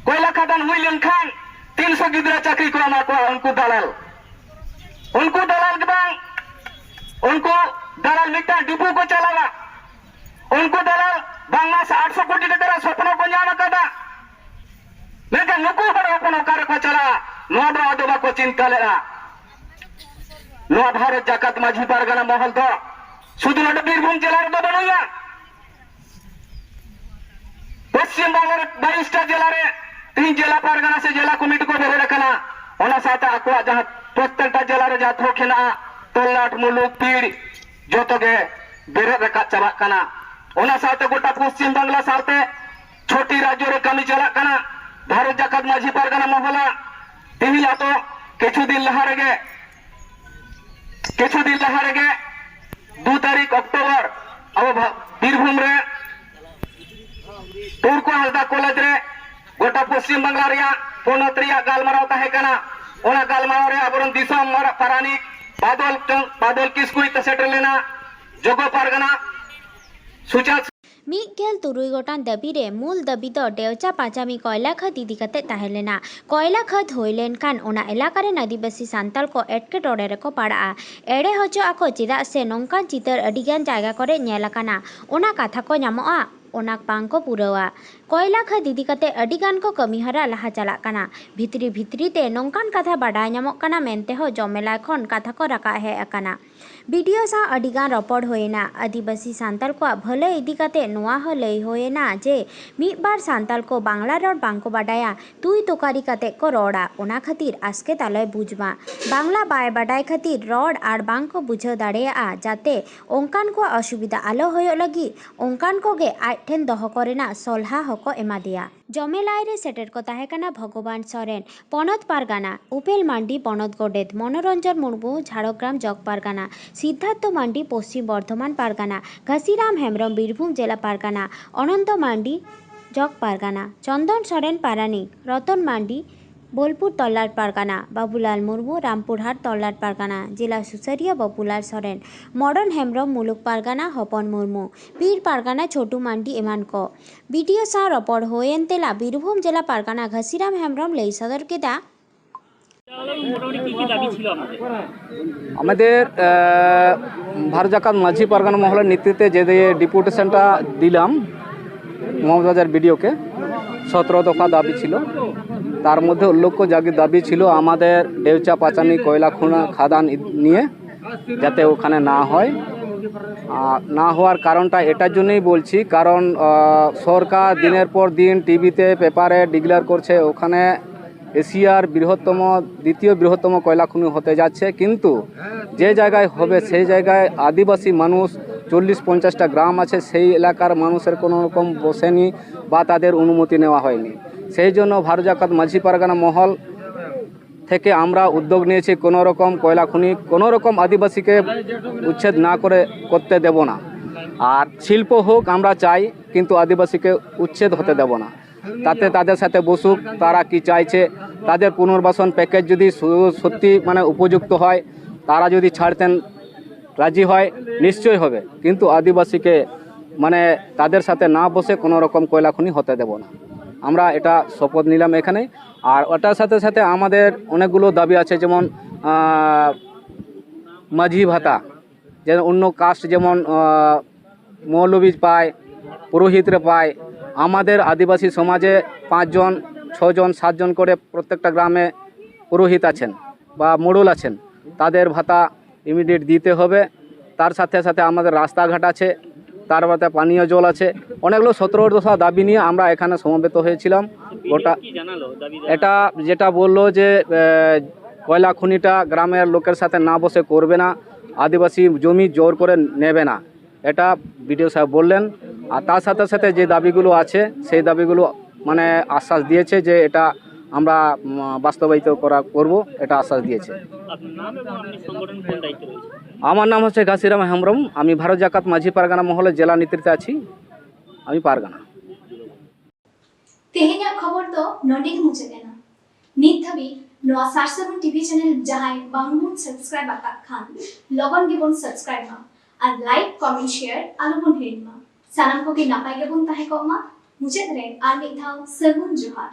ᱠᱚᱭᱞᱟ ᱠᱷᱟᱫᱟᱱ ᱦᱩᱭ ᱞᱮᱱᱠᱷᱟᱱ ᱛᱤᱱᱥᱚ ᱜᱤᱫᱽᱨᱟᱹ ᱪᱟᱹᱠᱨᱤ ᱠᱚ ᱮᱢᱟ ᱠᱚᱣᱟ᱾ ᱩᱱᱠᱩ ᱫᱟᱞᱟᱞ, ᱩᱱᱠᱩ ᱫᱟᱞᱟᱞ ᱜᱮ ᱵᱟᱝ, ᱩᱱᱠᱩ ᱫᱟᱞᱟᱞ ᱢᱤᱫᱴᱟᱝ ᱰᱤᱯᱩ ᱠᱚ ᱪᱟᱞᱟᱣᱟ᱾ ᱩᱱᱠᱩ ᱫᱟᱞᱟᱞ ᱵᱟᱝᱢᱟ ᱟᱴᱥᱚ ᱠᱳᱴᱤ ᱴᱟᱠᱟ ᱨᱮᱱᱟᱜ ᱥᱚᱯᱱᱚ ᱠᱚ ᱧᱟᱢ ᱟᱠᱟᱫᱟ, ᱢᱮᱱᱠᱷᱟᱱ ᱱᱩᱠᱩ ᱦᱚᱲ ᱦᱚᱯᱚᱱ ᱚᱠᱟ ᱨᱮᱠᱚ ᱪᱟᱞᱟᱜᱼᱟ, ᱱᱚᱣᱟ ᱫᱚ ᱟᱫᱚ ᱵᱟᱠᱚ ᱪᱤᱱᱛᱟ ᱞᱮᱫᱼᱟ᱾ ᱱᱚᱣᱟ ᱵᱷᱟᱨᱚᱛ ᱡᱟᱠᱟᱛ ᱢᱟᱹᱡᱷᱤ ᱯᱟᱨᱜᱟᱱᱟ ᱢᱚᱦᱚᱞ ᱫᱚ ᱥᱩᱫᱷᱩ ᱱᱚᱰᱮ ᱵᱤᱨᱵᱷᱩᱢ ᱡᱮᱞᱟ ᱨᱮᱫᱚ ᱵᱟᱹᱱᱩᱜᱼᱟ᱾ ᱯᱚᱥᱪᱤᱢ ᱵᱟᱝᱞᱟ ᱨᱮ ᱵᱟᱭᱤᱥᱴᱟ ᱡᱮᱞᱟ ᱨᱮ ᱛᱤᱦᱤᱧ ᱡᱮᱞᱟ ᱯᱟᱨᱜᱟᱱᱟ ᱥᱮ ᱡᱮᱞᱟ ᱠᱚᱢᱤᱴᱤ ᱠᱚ ᱵᱮᱨᱮᱫ ᱟᱠᱟᱱᱟ᱾ ᱚᱱᱟ ᱥᱟᱶᱛᱮ ᱟᱠᱚᱣᱟᱜ ᱡᱟᱦᱟᱸ ᱯᱨᱚᱛᱛᱮᱠᱴᱟ ᱡᱮᱞᱟ ᱨᱮ ᱡᱟᱦᱟᱸ ᱛᱷᱚᱠ ᱦᱮᱱᱟᱜᱼᱟ, ᱛᱚᱞᱞᱟᱴ, ᱢᱩᱞᱩᱠ, ᱯᱤᱲ, ᱡᱚᱛᱚ ᱜᱮ ᱵᱮᱨᱮᱫ ᱨᱟᱠᱟᱵ ᱪᱟᱵᱟᱜ ᱠᱟᱱᱟ᱾ ᱚᱱᱟ ᱥᱟᱶᱛᱮ ᱜᱚᱴᱟ ᱯᱚᱥᱪᱤᱢ ᱵᱟᱝᱞᱟ ᱥᱟᱶᱛᱮ ᱪᱷᱚᱴᱤ ᱨᱟᱡᱽᱡᱚ ᱨᱮ ᱠᱟᱹᱢᱤ ᱪᱟᱞᱟᱜ ᱠᱟᱱᱟ᱾ ᱵᱷᱟᱨᱚᱛ ᱡᱟᱠᱟᱛ ᱢᱟᱹᱡᱷᱤ ᱯᱟᱨᱜᱟᱱᱟ ᱢᱚᱦᱚᱞᱟ ᱛᱮᱦᱮᱧ ᱟᱛᱚ ᱠᱤᱪᱷᱩ ᱫᱤᱱ ᱞᱟᱦᱟ ᱨᱮᱜᱮ, ᱠᱤᱪᱷᱩ ᱫᱤᱱ ᱞᱟᱦᱟ ᱨᱮᱜᱮ ᱫᱩ ᱛᱟᱹᱨᱤᱠᱷ ᱚᱠᱴᱳᱵᱚᱨ ᱟᱵᱚ ᱵᱷᱟ-, ᱵᱤᱨᱵᱷᱩᱢ ᱨᱮ ᱴᱩᱨᱠᱩ ᱦᱟᱸᱥᱫᱟ ᱠᱚᱞᱮᱡᱽ ᱨᱮ ᱜᱚᱴᱟ ᱯᱚᱥᱪᱤᱢ ᱵᱟᱝᱞᱟ ᱨᱮᱭᱟᱜ ᱯᱚᱱᱚᱛ ᱨᱮᱭᱟᱜ ᱜᱟᱞᱢᱟᱨᱟᱣ ᱛᱟᱦᱮᱸ ᱠᱟᱱᱟ᱾ ᱚᱱᱟ ᱜᱟᱞᱢᱟᱨᱟᱣ ᱨᱮ ᱟᱵᱚᱨᱮᱱ ᱫᱤᱥᱚᱢ ᱢᱟᱨᱟᱜ ᱯᱟᱨᱟᱱᱤᱠ ᱵᱟᱫᱚᱞ ᱪᱚᱝ-, ᱵᱟᱫᱚᱞ ᱠᱤᱥᱠᱩᱭ ᱛᱮ ᱥᱮᱴᱮᱨ ᱞᱮᱱᱟ, ᱡᱚᱜᱚ ᱯᱟᱨᱜᱟᱱᱟ ᱥᱩᱪᱟᱸᱫ᱾ ᱢᱤᱫ ᱜᱮᱞ ᱛᱩᱨᱩᱭ ᱜᱚᱴᱟᱝ ᱫᱟᱹᱵᱤ ᱨᱮ ᱢᱩᱞ ᱫᱟᱹᱵᱤ ᱫᱚ ᱰᱮᱣᱪᱟ ᱯᱟᱸᱪᱟᱢᱤ ᱠᱚᱭᱞᱟ ᱠᱷᱟᱹᱫᱽ ᱤᱫᱤ ᱠᱟᱛᱮ ᱛᱟᱦᱮᱸ ᱞᱮᱱᱟ᱾ ᱠᱚᱭᱞᱟ ᱠᱷᱟᱹᱫᱽ ᱦᱩᱭ ᱞᱮᱱᱠᱷᱟᱱ ᱚᱱᱟ ᱮᱞᱟᱠᱟ ᱨᱮᱱ ᱟᱹᱫᱤᱵᱟᱹᱥᱤ ᱥᱟᱱᱛᱟᱲ ᱠᱚ ᱮᱴᱠᱮᱴᱚᱬᱮ ᱨᱮᱠᱚ ᱯᱟᱲᱟᱜᱼᱟ, ᱮᱲᱮ ᱦᱚᱪᱚᱜ ᱟᱠᱚ, ᱪᱮᱫᱟᱜ ᱥᱮ ᱱᱚᱝᱠᱟᱱ ᱪᱤᱛᱟᱹᱨ ᱟᱹᱰᱤ ᱜᱟᱱ ᱡᱟᱭᱜᱟ ᱠᱚᱨᱮ ᱧᱮᱞ ᱟᱠᱟᱱᱟ᱾ ᱚᱱᱟ ᱠᱟᱛᱷᱟ ᱠᱚ ᱧᱟᱢᱚᱜᱼᱟ, ᱚᱱᱟ ᱵᱟᱝ ᱠᱚ ᱯᱩᱨᱟᱹᱣᱟ᱾ ᱠᱚᱭᱞᱟ ᱠᱷᱟᱹᱫᱽ ᱤᱫᱤ ᱠᱟᱛᱮ ᱟᱹᱰᱤ ᱜᱟᱱ ᱠᱚ ᱠᱟᱹᱢᱤ ᱦᱚᱨᱟ ᱞᱟᱦᱟ ᱪᱟᱞᱟᱜ ᱠᱟᱱᱟ᱾ ᱵᱷᱤᱛᱨᱤ ᱵᱷᱤᱛᱨᱤ ᱛᱮ ᱱᱚᱝᱠᱟᱱ ᱠᱟᱛᱷᱟ ᱵᱟᱰᱟᱭ ᱧᱟᱢᱚᱜ ᱠᱟᱱᱟ ᱢᱮᱱᱛᱮ ᱦᱚᱸ ᱡᱚᱢᱮᱞᱟᱭ ᱠᱷᱚᱱ ᱠᱟᱛᱷᱟ ᱠᱚ ᱨᱟᱠᱟᱵ ᱦᱮᱡ ᱟᱠᱟᱱᱟ᱾ ᱵᱤ ᱰᱤ ᱳ ᱥᱟᱶ ᱟᱹᱰᱤᱜᱟᱱ ᱨᱚᱯᱚᱲ ᱦᱩᱭᱮᱱᱟ᱾ ᱟᱹᱫᱤᱵᱟᱹᱥᱤ ᱥᱟᱱᱛᱟᱲ ᱠᱚᱣᱟᱜ ᱵᱷᱟᱹᱞᱟᱹᱭ ᱤᱫᱤ ᱠᱟᱛᱮ ᱱᱚᱣᱟ ᱦᱚᱸ ᱞᱟᱹᱭ ᱦᱩᱭᱮᱱᱟ ᱡᱮ ᱢᱤᱫ ᱵᱟᱨ ᱥᱟᱱᱛᱟᱲ ᱠᱚ ᱵᱟᱝᱞᱟ ᱨᱚᱲ ᱵᱟᱝᱠᱚ ᱵᱟᱰᱟᱭᱟ, ᱛᱩᱭ ᱛᱚᱠᱟᱨᱤ ᱠᱟᱛᱮ ᱠᱚ ᱨᱚᱲᱟ, ᱚᱱᱟ ᱠᱷᱟᱹᱛᱤᱨ ᱟᱥᱠᱮᱛ ᱟᱞᱚᱭ ᱵᱩᱡᱽ ᱢᱟ᱾ ᱵᱟᱝᱞᱟ ᱵᱟᱭ ᱵᱟᱰᱟᱭ ᱠᱷᱟᱹᱛᱤᱨ ᱨᱚᱲ ᱟᱨ ᱵᱟᱝ ᱠᱚ ᱵᱩᱡᱷᱟᱹᱣ ᱫᱟᱲᱮᱭᱟᱜᱼᱟ, ᱡᱟᱛᱮ ᱚᱱᱠᱟᱱ ᱠᱚᱣᱟᱜ ᱚᱥᱩᱵᱤᱫᱷᱟ ᱟᱞᱚ ᱦᱩᱭᱩᱜ ᱞᱟᱹᱜᱤᱫ ᱚᱱᱠᱟᱱ ᱠᱚᱜᱮ ᱟᱡ ᱴᱷᱮᱱ ᱫᱚᱦᱚ ᱠᱚᱨᱮᱱᱟᱜ ᱥᱚᱞᱦᱟ ᱦᱚᱸᱠᱚ ᱮᱢᱟᱫᱮᱭᱟ᱾ ᱡᱚᱢᱮᱞᱟᱭ ᱨᱮ ᱥᱮᱴᱮᱨ ᱠᱚ ᱛᱟᱦᱮᱸ ᱠᱟᱱᱟ ᱵᱷᱚᱜᱚᱵᱟᱱ ᱥᱚᱨᱮᱱ, ᱯᱚᱱᱚᱛ ᱯᱟᱨᱜᱟᱱᱟ, ᱩᱯᱮᱞ ᱢᱟᱱᱰᱤ, ᱯᱚᱱᱚᱛ ᱜᱚᱰᱮᱛ, ᱢᱚᱱᱳᱨᱚᱧᱡᱚᱱ ᱢᱩᱨᱢᱩ, ᱡᱷᱟᱲᱜᱨᱟᱢ ᱡᱚᱜᱽ ᱯᱟᱨᱜᱟᱱᱟ, ᱥᱤᱫᱽᱫᱷᱟᱨᱛᱷᱚ ᱢᱟᱱᱰᱤ, ᱯᱚᱥᱪᱤᱢ ᱵᱚᱨᱫᱷᱚᱢᱟᱱ ᱯᱟᱨᱜᱟᱱᱟ, ᱜᱷᱟᱥᱤᱨᱟᱢ ᱦᱮᱢᱵᱨᱚᱢ, ᱵᱤᱨᱵᱷᱩᱢ ᱡᱮᱞᱟ ᱯᱟᱨᱜᱟᱱᱟ, ᱚᱱᱚᱱᱛᱚ ᱢᱟᱱᱰᱤ, ᱡᱚᱜᱽ ᱯᱟᱨᱜᱟᱱᱟ, ᱪᱚᱱᱫᱚᱱ ᱥᱚᱨᱮᱱ, ᱯᱟᱨᱟᱱᱤᱠ, ᱨᱚᱛᱚᱱ ᱢᱟᱱᱰᱤ, ᱵᱳᱞᱯᱩᱨ ᱛᱚᱞᱞᱟᱴ ᱯᱟᱨᱜᱟᱱᱟ, ᱵᱟᱵᱩᱞᱟᱞ ᱢᱩᱨᱢᱩ, ᱨᱟᱢᱯᱩᱨᱦᱟᱴ ᱛᱚᱞᱞᱟᱴ ᱯᱟᱨᱜᱟᱱᱟ, ᱡᱮᱞᱟ ᱥᱩᱥᱟᱹᱨᱤᱭᱟᱹ ᱵᱟᱵᱩᱞᱟᱞ ᱥᱚᱨᱮᱱ, ᱢᱚᱰᱚᱱ ᱦᱮᱢᱵᱨᱚᱢ, ᱢᱩᱞᱩᱠ ᱯᱟᱨᱜᱟᱱᱟ, ᱦᱚᱯᱚᱱ ᱢᱩᱨᱢᱩ, ᱯᱤᱨ ᱯᱟᱨᱜᱟᱱᱟ, ᱪᱷᱳᱴᱩ ᱢᱟᱱᱰᱤ ᱮᱢᱟᱱ ᱠᱚ᱾ ᱵᱤ ᱰᱤ ᱳ ᱥᱟᱶ ᱨᱚᱯᱚᱲ ᱦᱩᱭᱮᱱ ᱛᱮᱞᱟ ᱵᱤᱨᱵᱷᱩᱢ ᱡᱮᱞᱟ ᱯᱟᱨᱜᱟᱱᱟ ᱜᱷᱟᱥᱤᱨᱟᱢ ᱦᱮᱢᱵᱨᱚᱢ ᱞᱟᱹᱭ ᱥᱚᱫᱚᱨ ᱠᱮᱫᱟ᱾ মোটামুটি কী কী দাবি ছিল আমাদের? আমাদের আহ, ভারত জাকাত মাঝি পারগানা মহলের নেতৃত্বে যে যে ডেপুটেশনটা দিলাম মমতাজার বিডিওকে, সতেরো দফা দাবি ছিল। তার মধ্যে উল্লেখ্য যা দাবি ছিল আমাদের ডেউচা পাচানি কয়লা খোনা খাদান ই-, নিয়ে, যাতে ওখানে না হয়। আর না হওয়ার কারণটা এটার জন্যই বলছি, কারণ আহ, সরকার দিনের পর দিন টিভিতে, পেপারে ডিক্লেয়ার করছে ওখানে এশিয়ার বৃহত্তম, দ্বিতীয় বৃহত্তম কয়লা খনি হতে যাচ্ছে, কিন্তু যে জায়গায় হবে সেই জায়গায় আদিবাসী মানুষ, চল্লিশ পঞ্চাশটা গ্রাম আছে, সেই এলাকার মানুষের কোনো রকম বসেনি বা তাদের অনুমতি নেওয়া হয়নি। সেই জন্য ভারত জাকাত মাঝি পারগানা মহল থেকে আমরা উদ্যোগ নিয়েছি, কোনো রকম কয়লা খনি, কোনো রকম আদিবাসীকে উচ্ছেদ না করে করতে দেব না। আর শিল্প হোক আমরা চাই, কিন্তু আদিবাসীকে উচ্ছেদ হতে দেব না। তাতে তাদের সাথে বসুক, তারা কি চাইছে, তাদের পুনর্বাসন প্যাকেজ যদি সু-, সত্যি মানে উপযুক্ত হয়, তারা যদি ছাড়তেন রাজি হয়, নিশ্চয় হবে, কিন্তু আদিবাসীকে মানে তাদের সাথে না বসে কোনো রকম কয়লা খনি হতে দেব না। আমরা এটা শপথ নিলাম এখানে। আর ওটার সাথে সাথে আমাদের অনেকগুলো দাবি আছে, যেমন আহ, মাঝি ভাতা, যেন অন্য কাস্ট যেমন আহ, মৌলবী পায়, পুরোহিতরা পায়। আমাদের আদিবাসী সমাজে পাঁচজন, ছজন, সাতজন করে প্রত্যেকটা গ্রামে পুরোহিত আছেন বা মোড়ল আছেন, তাদের ভাতা ইমিডিয়েট দিতে হবে। তার সাথে সাথে আমাদের রাস্তাঘাট আছে, তার সাথে পানীয় জল আছে, অনেকগুলো সতেরো দফা দাবি নিয়ে আমরা এখানে সমবেত হয়েছিলাম। গোটা এটা যেটা বললো যে আহ, কয়লা খনিটা গ্রামের লোকের সাথে না বসে করবে না, আদিবাসী জমি জোর করে নেবে না, এটা বিডিও সাহেব বললেন। আর তার সাথে সাথে যে দাবিগুলো আছে, সেই দাবিগুলো মানে আশ্বাস দিয়েছে যে এটা আমরা উম, বাস্তবায়িত করা করব, এটা আশ্বাস দিয়েছে। আমার নাম হচ্ছে ঘাসিরাম হেমব্রম। আমি ভারত জাকাত মাঝি পারগানা মহলের জেলা নেতৃত্বে আছি। আমি পারগানা। ᱛᱮᱦᱮᱧᱟᱜ ᱠᱷᱚᱵᱚᱨ ᱫᱚ ᱱᱚᱰᱮ ᱜᱮ ᱢᱩᱪᱟᱹᱫ ᱮᱱᱟ᱾ ᱱᱤᱛ ᱫᱷᱟᱹᱵᱤᱡ ᱱᱚᱣᱟ ᱥᱟᱨᱥᱟᱹᱜᱩᱱ ᱴᱤᱵᱷᱤ ᱪᱮᱱᱮᱞ ᱡᱟᱦᱟᱸᱭ ᱵᱟᱝᱵᱚᱱ ᱥᱟᱵᱥᱠᱨᱟᱭᱤᱵ ᱟᱠᱟᱫ ᱠᱷᱟᱱ, ᱞᱚᱜᱚᱱ ᱜᱮᱵᱚᱱ ᱥᱟᱵᱥᱠᱨᱟᱭᱤᱵ ᱢᱟ ᱟᱨ ᱞᱟᱭᱤᱠ, ᱠᱚᱢᱮᱱᱴ, ᱥᱮᱭᱟᱨ ᱟᱞᱚᱵᱚᱱ ᱦᱤᱲᱤᱧ ᱢᱟ᱾ ᱥᱟᱱᱟᱢ ᱠᱚᱜᱮ ᱱᱟᱯᱟᱭ ᱜᱮᱵᱚᱱ ᱛᱟᱦᱮᱸ ᱠᱚᱜ ᱢᱟ᱾ ᱢᱩᱪᱟᱹᱫ ᱨᱮ ᱟᱨ ᱢᱤᱫ ᱫᱷᱟᱣ ᱥᱟᱹᱜᱩᱱ ᱡᱚᱦᱟᱨ᱾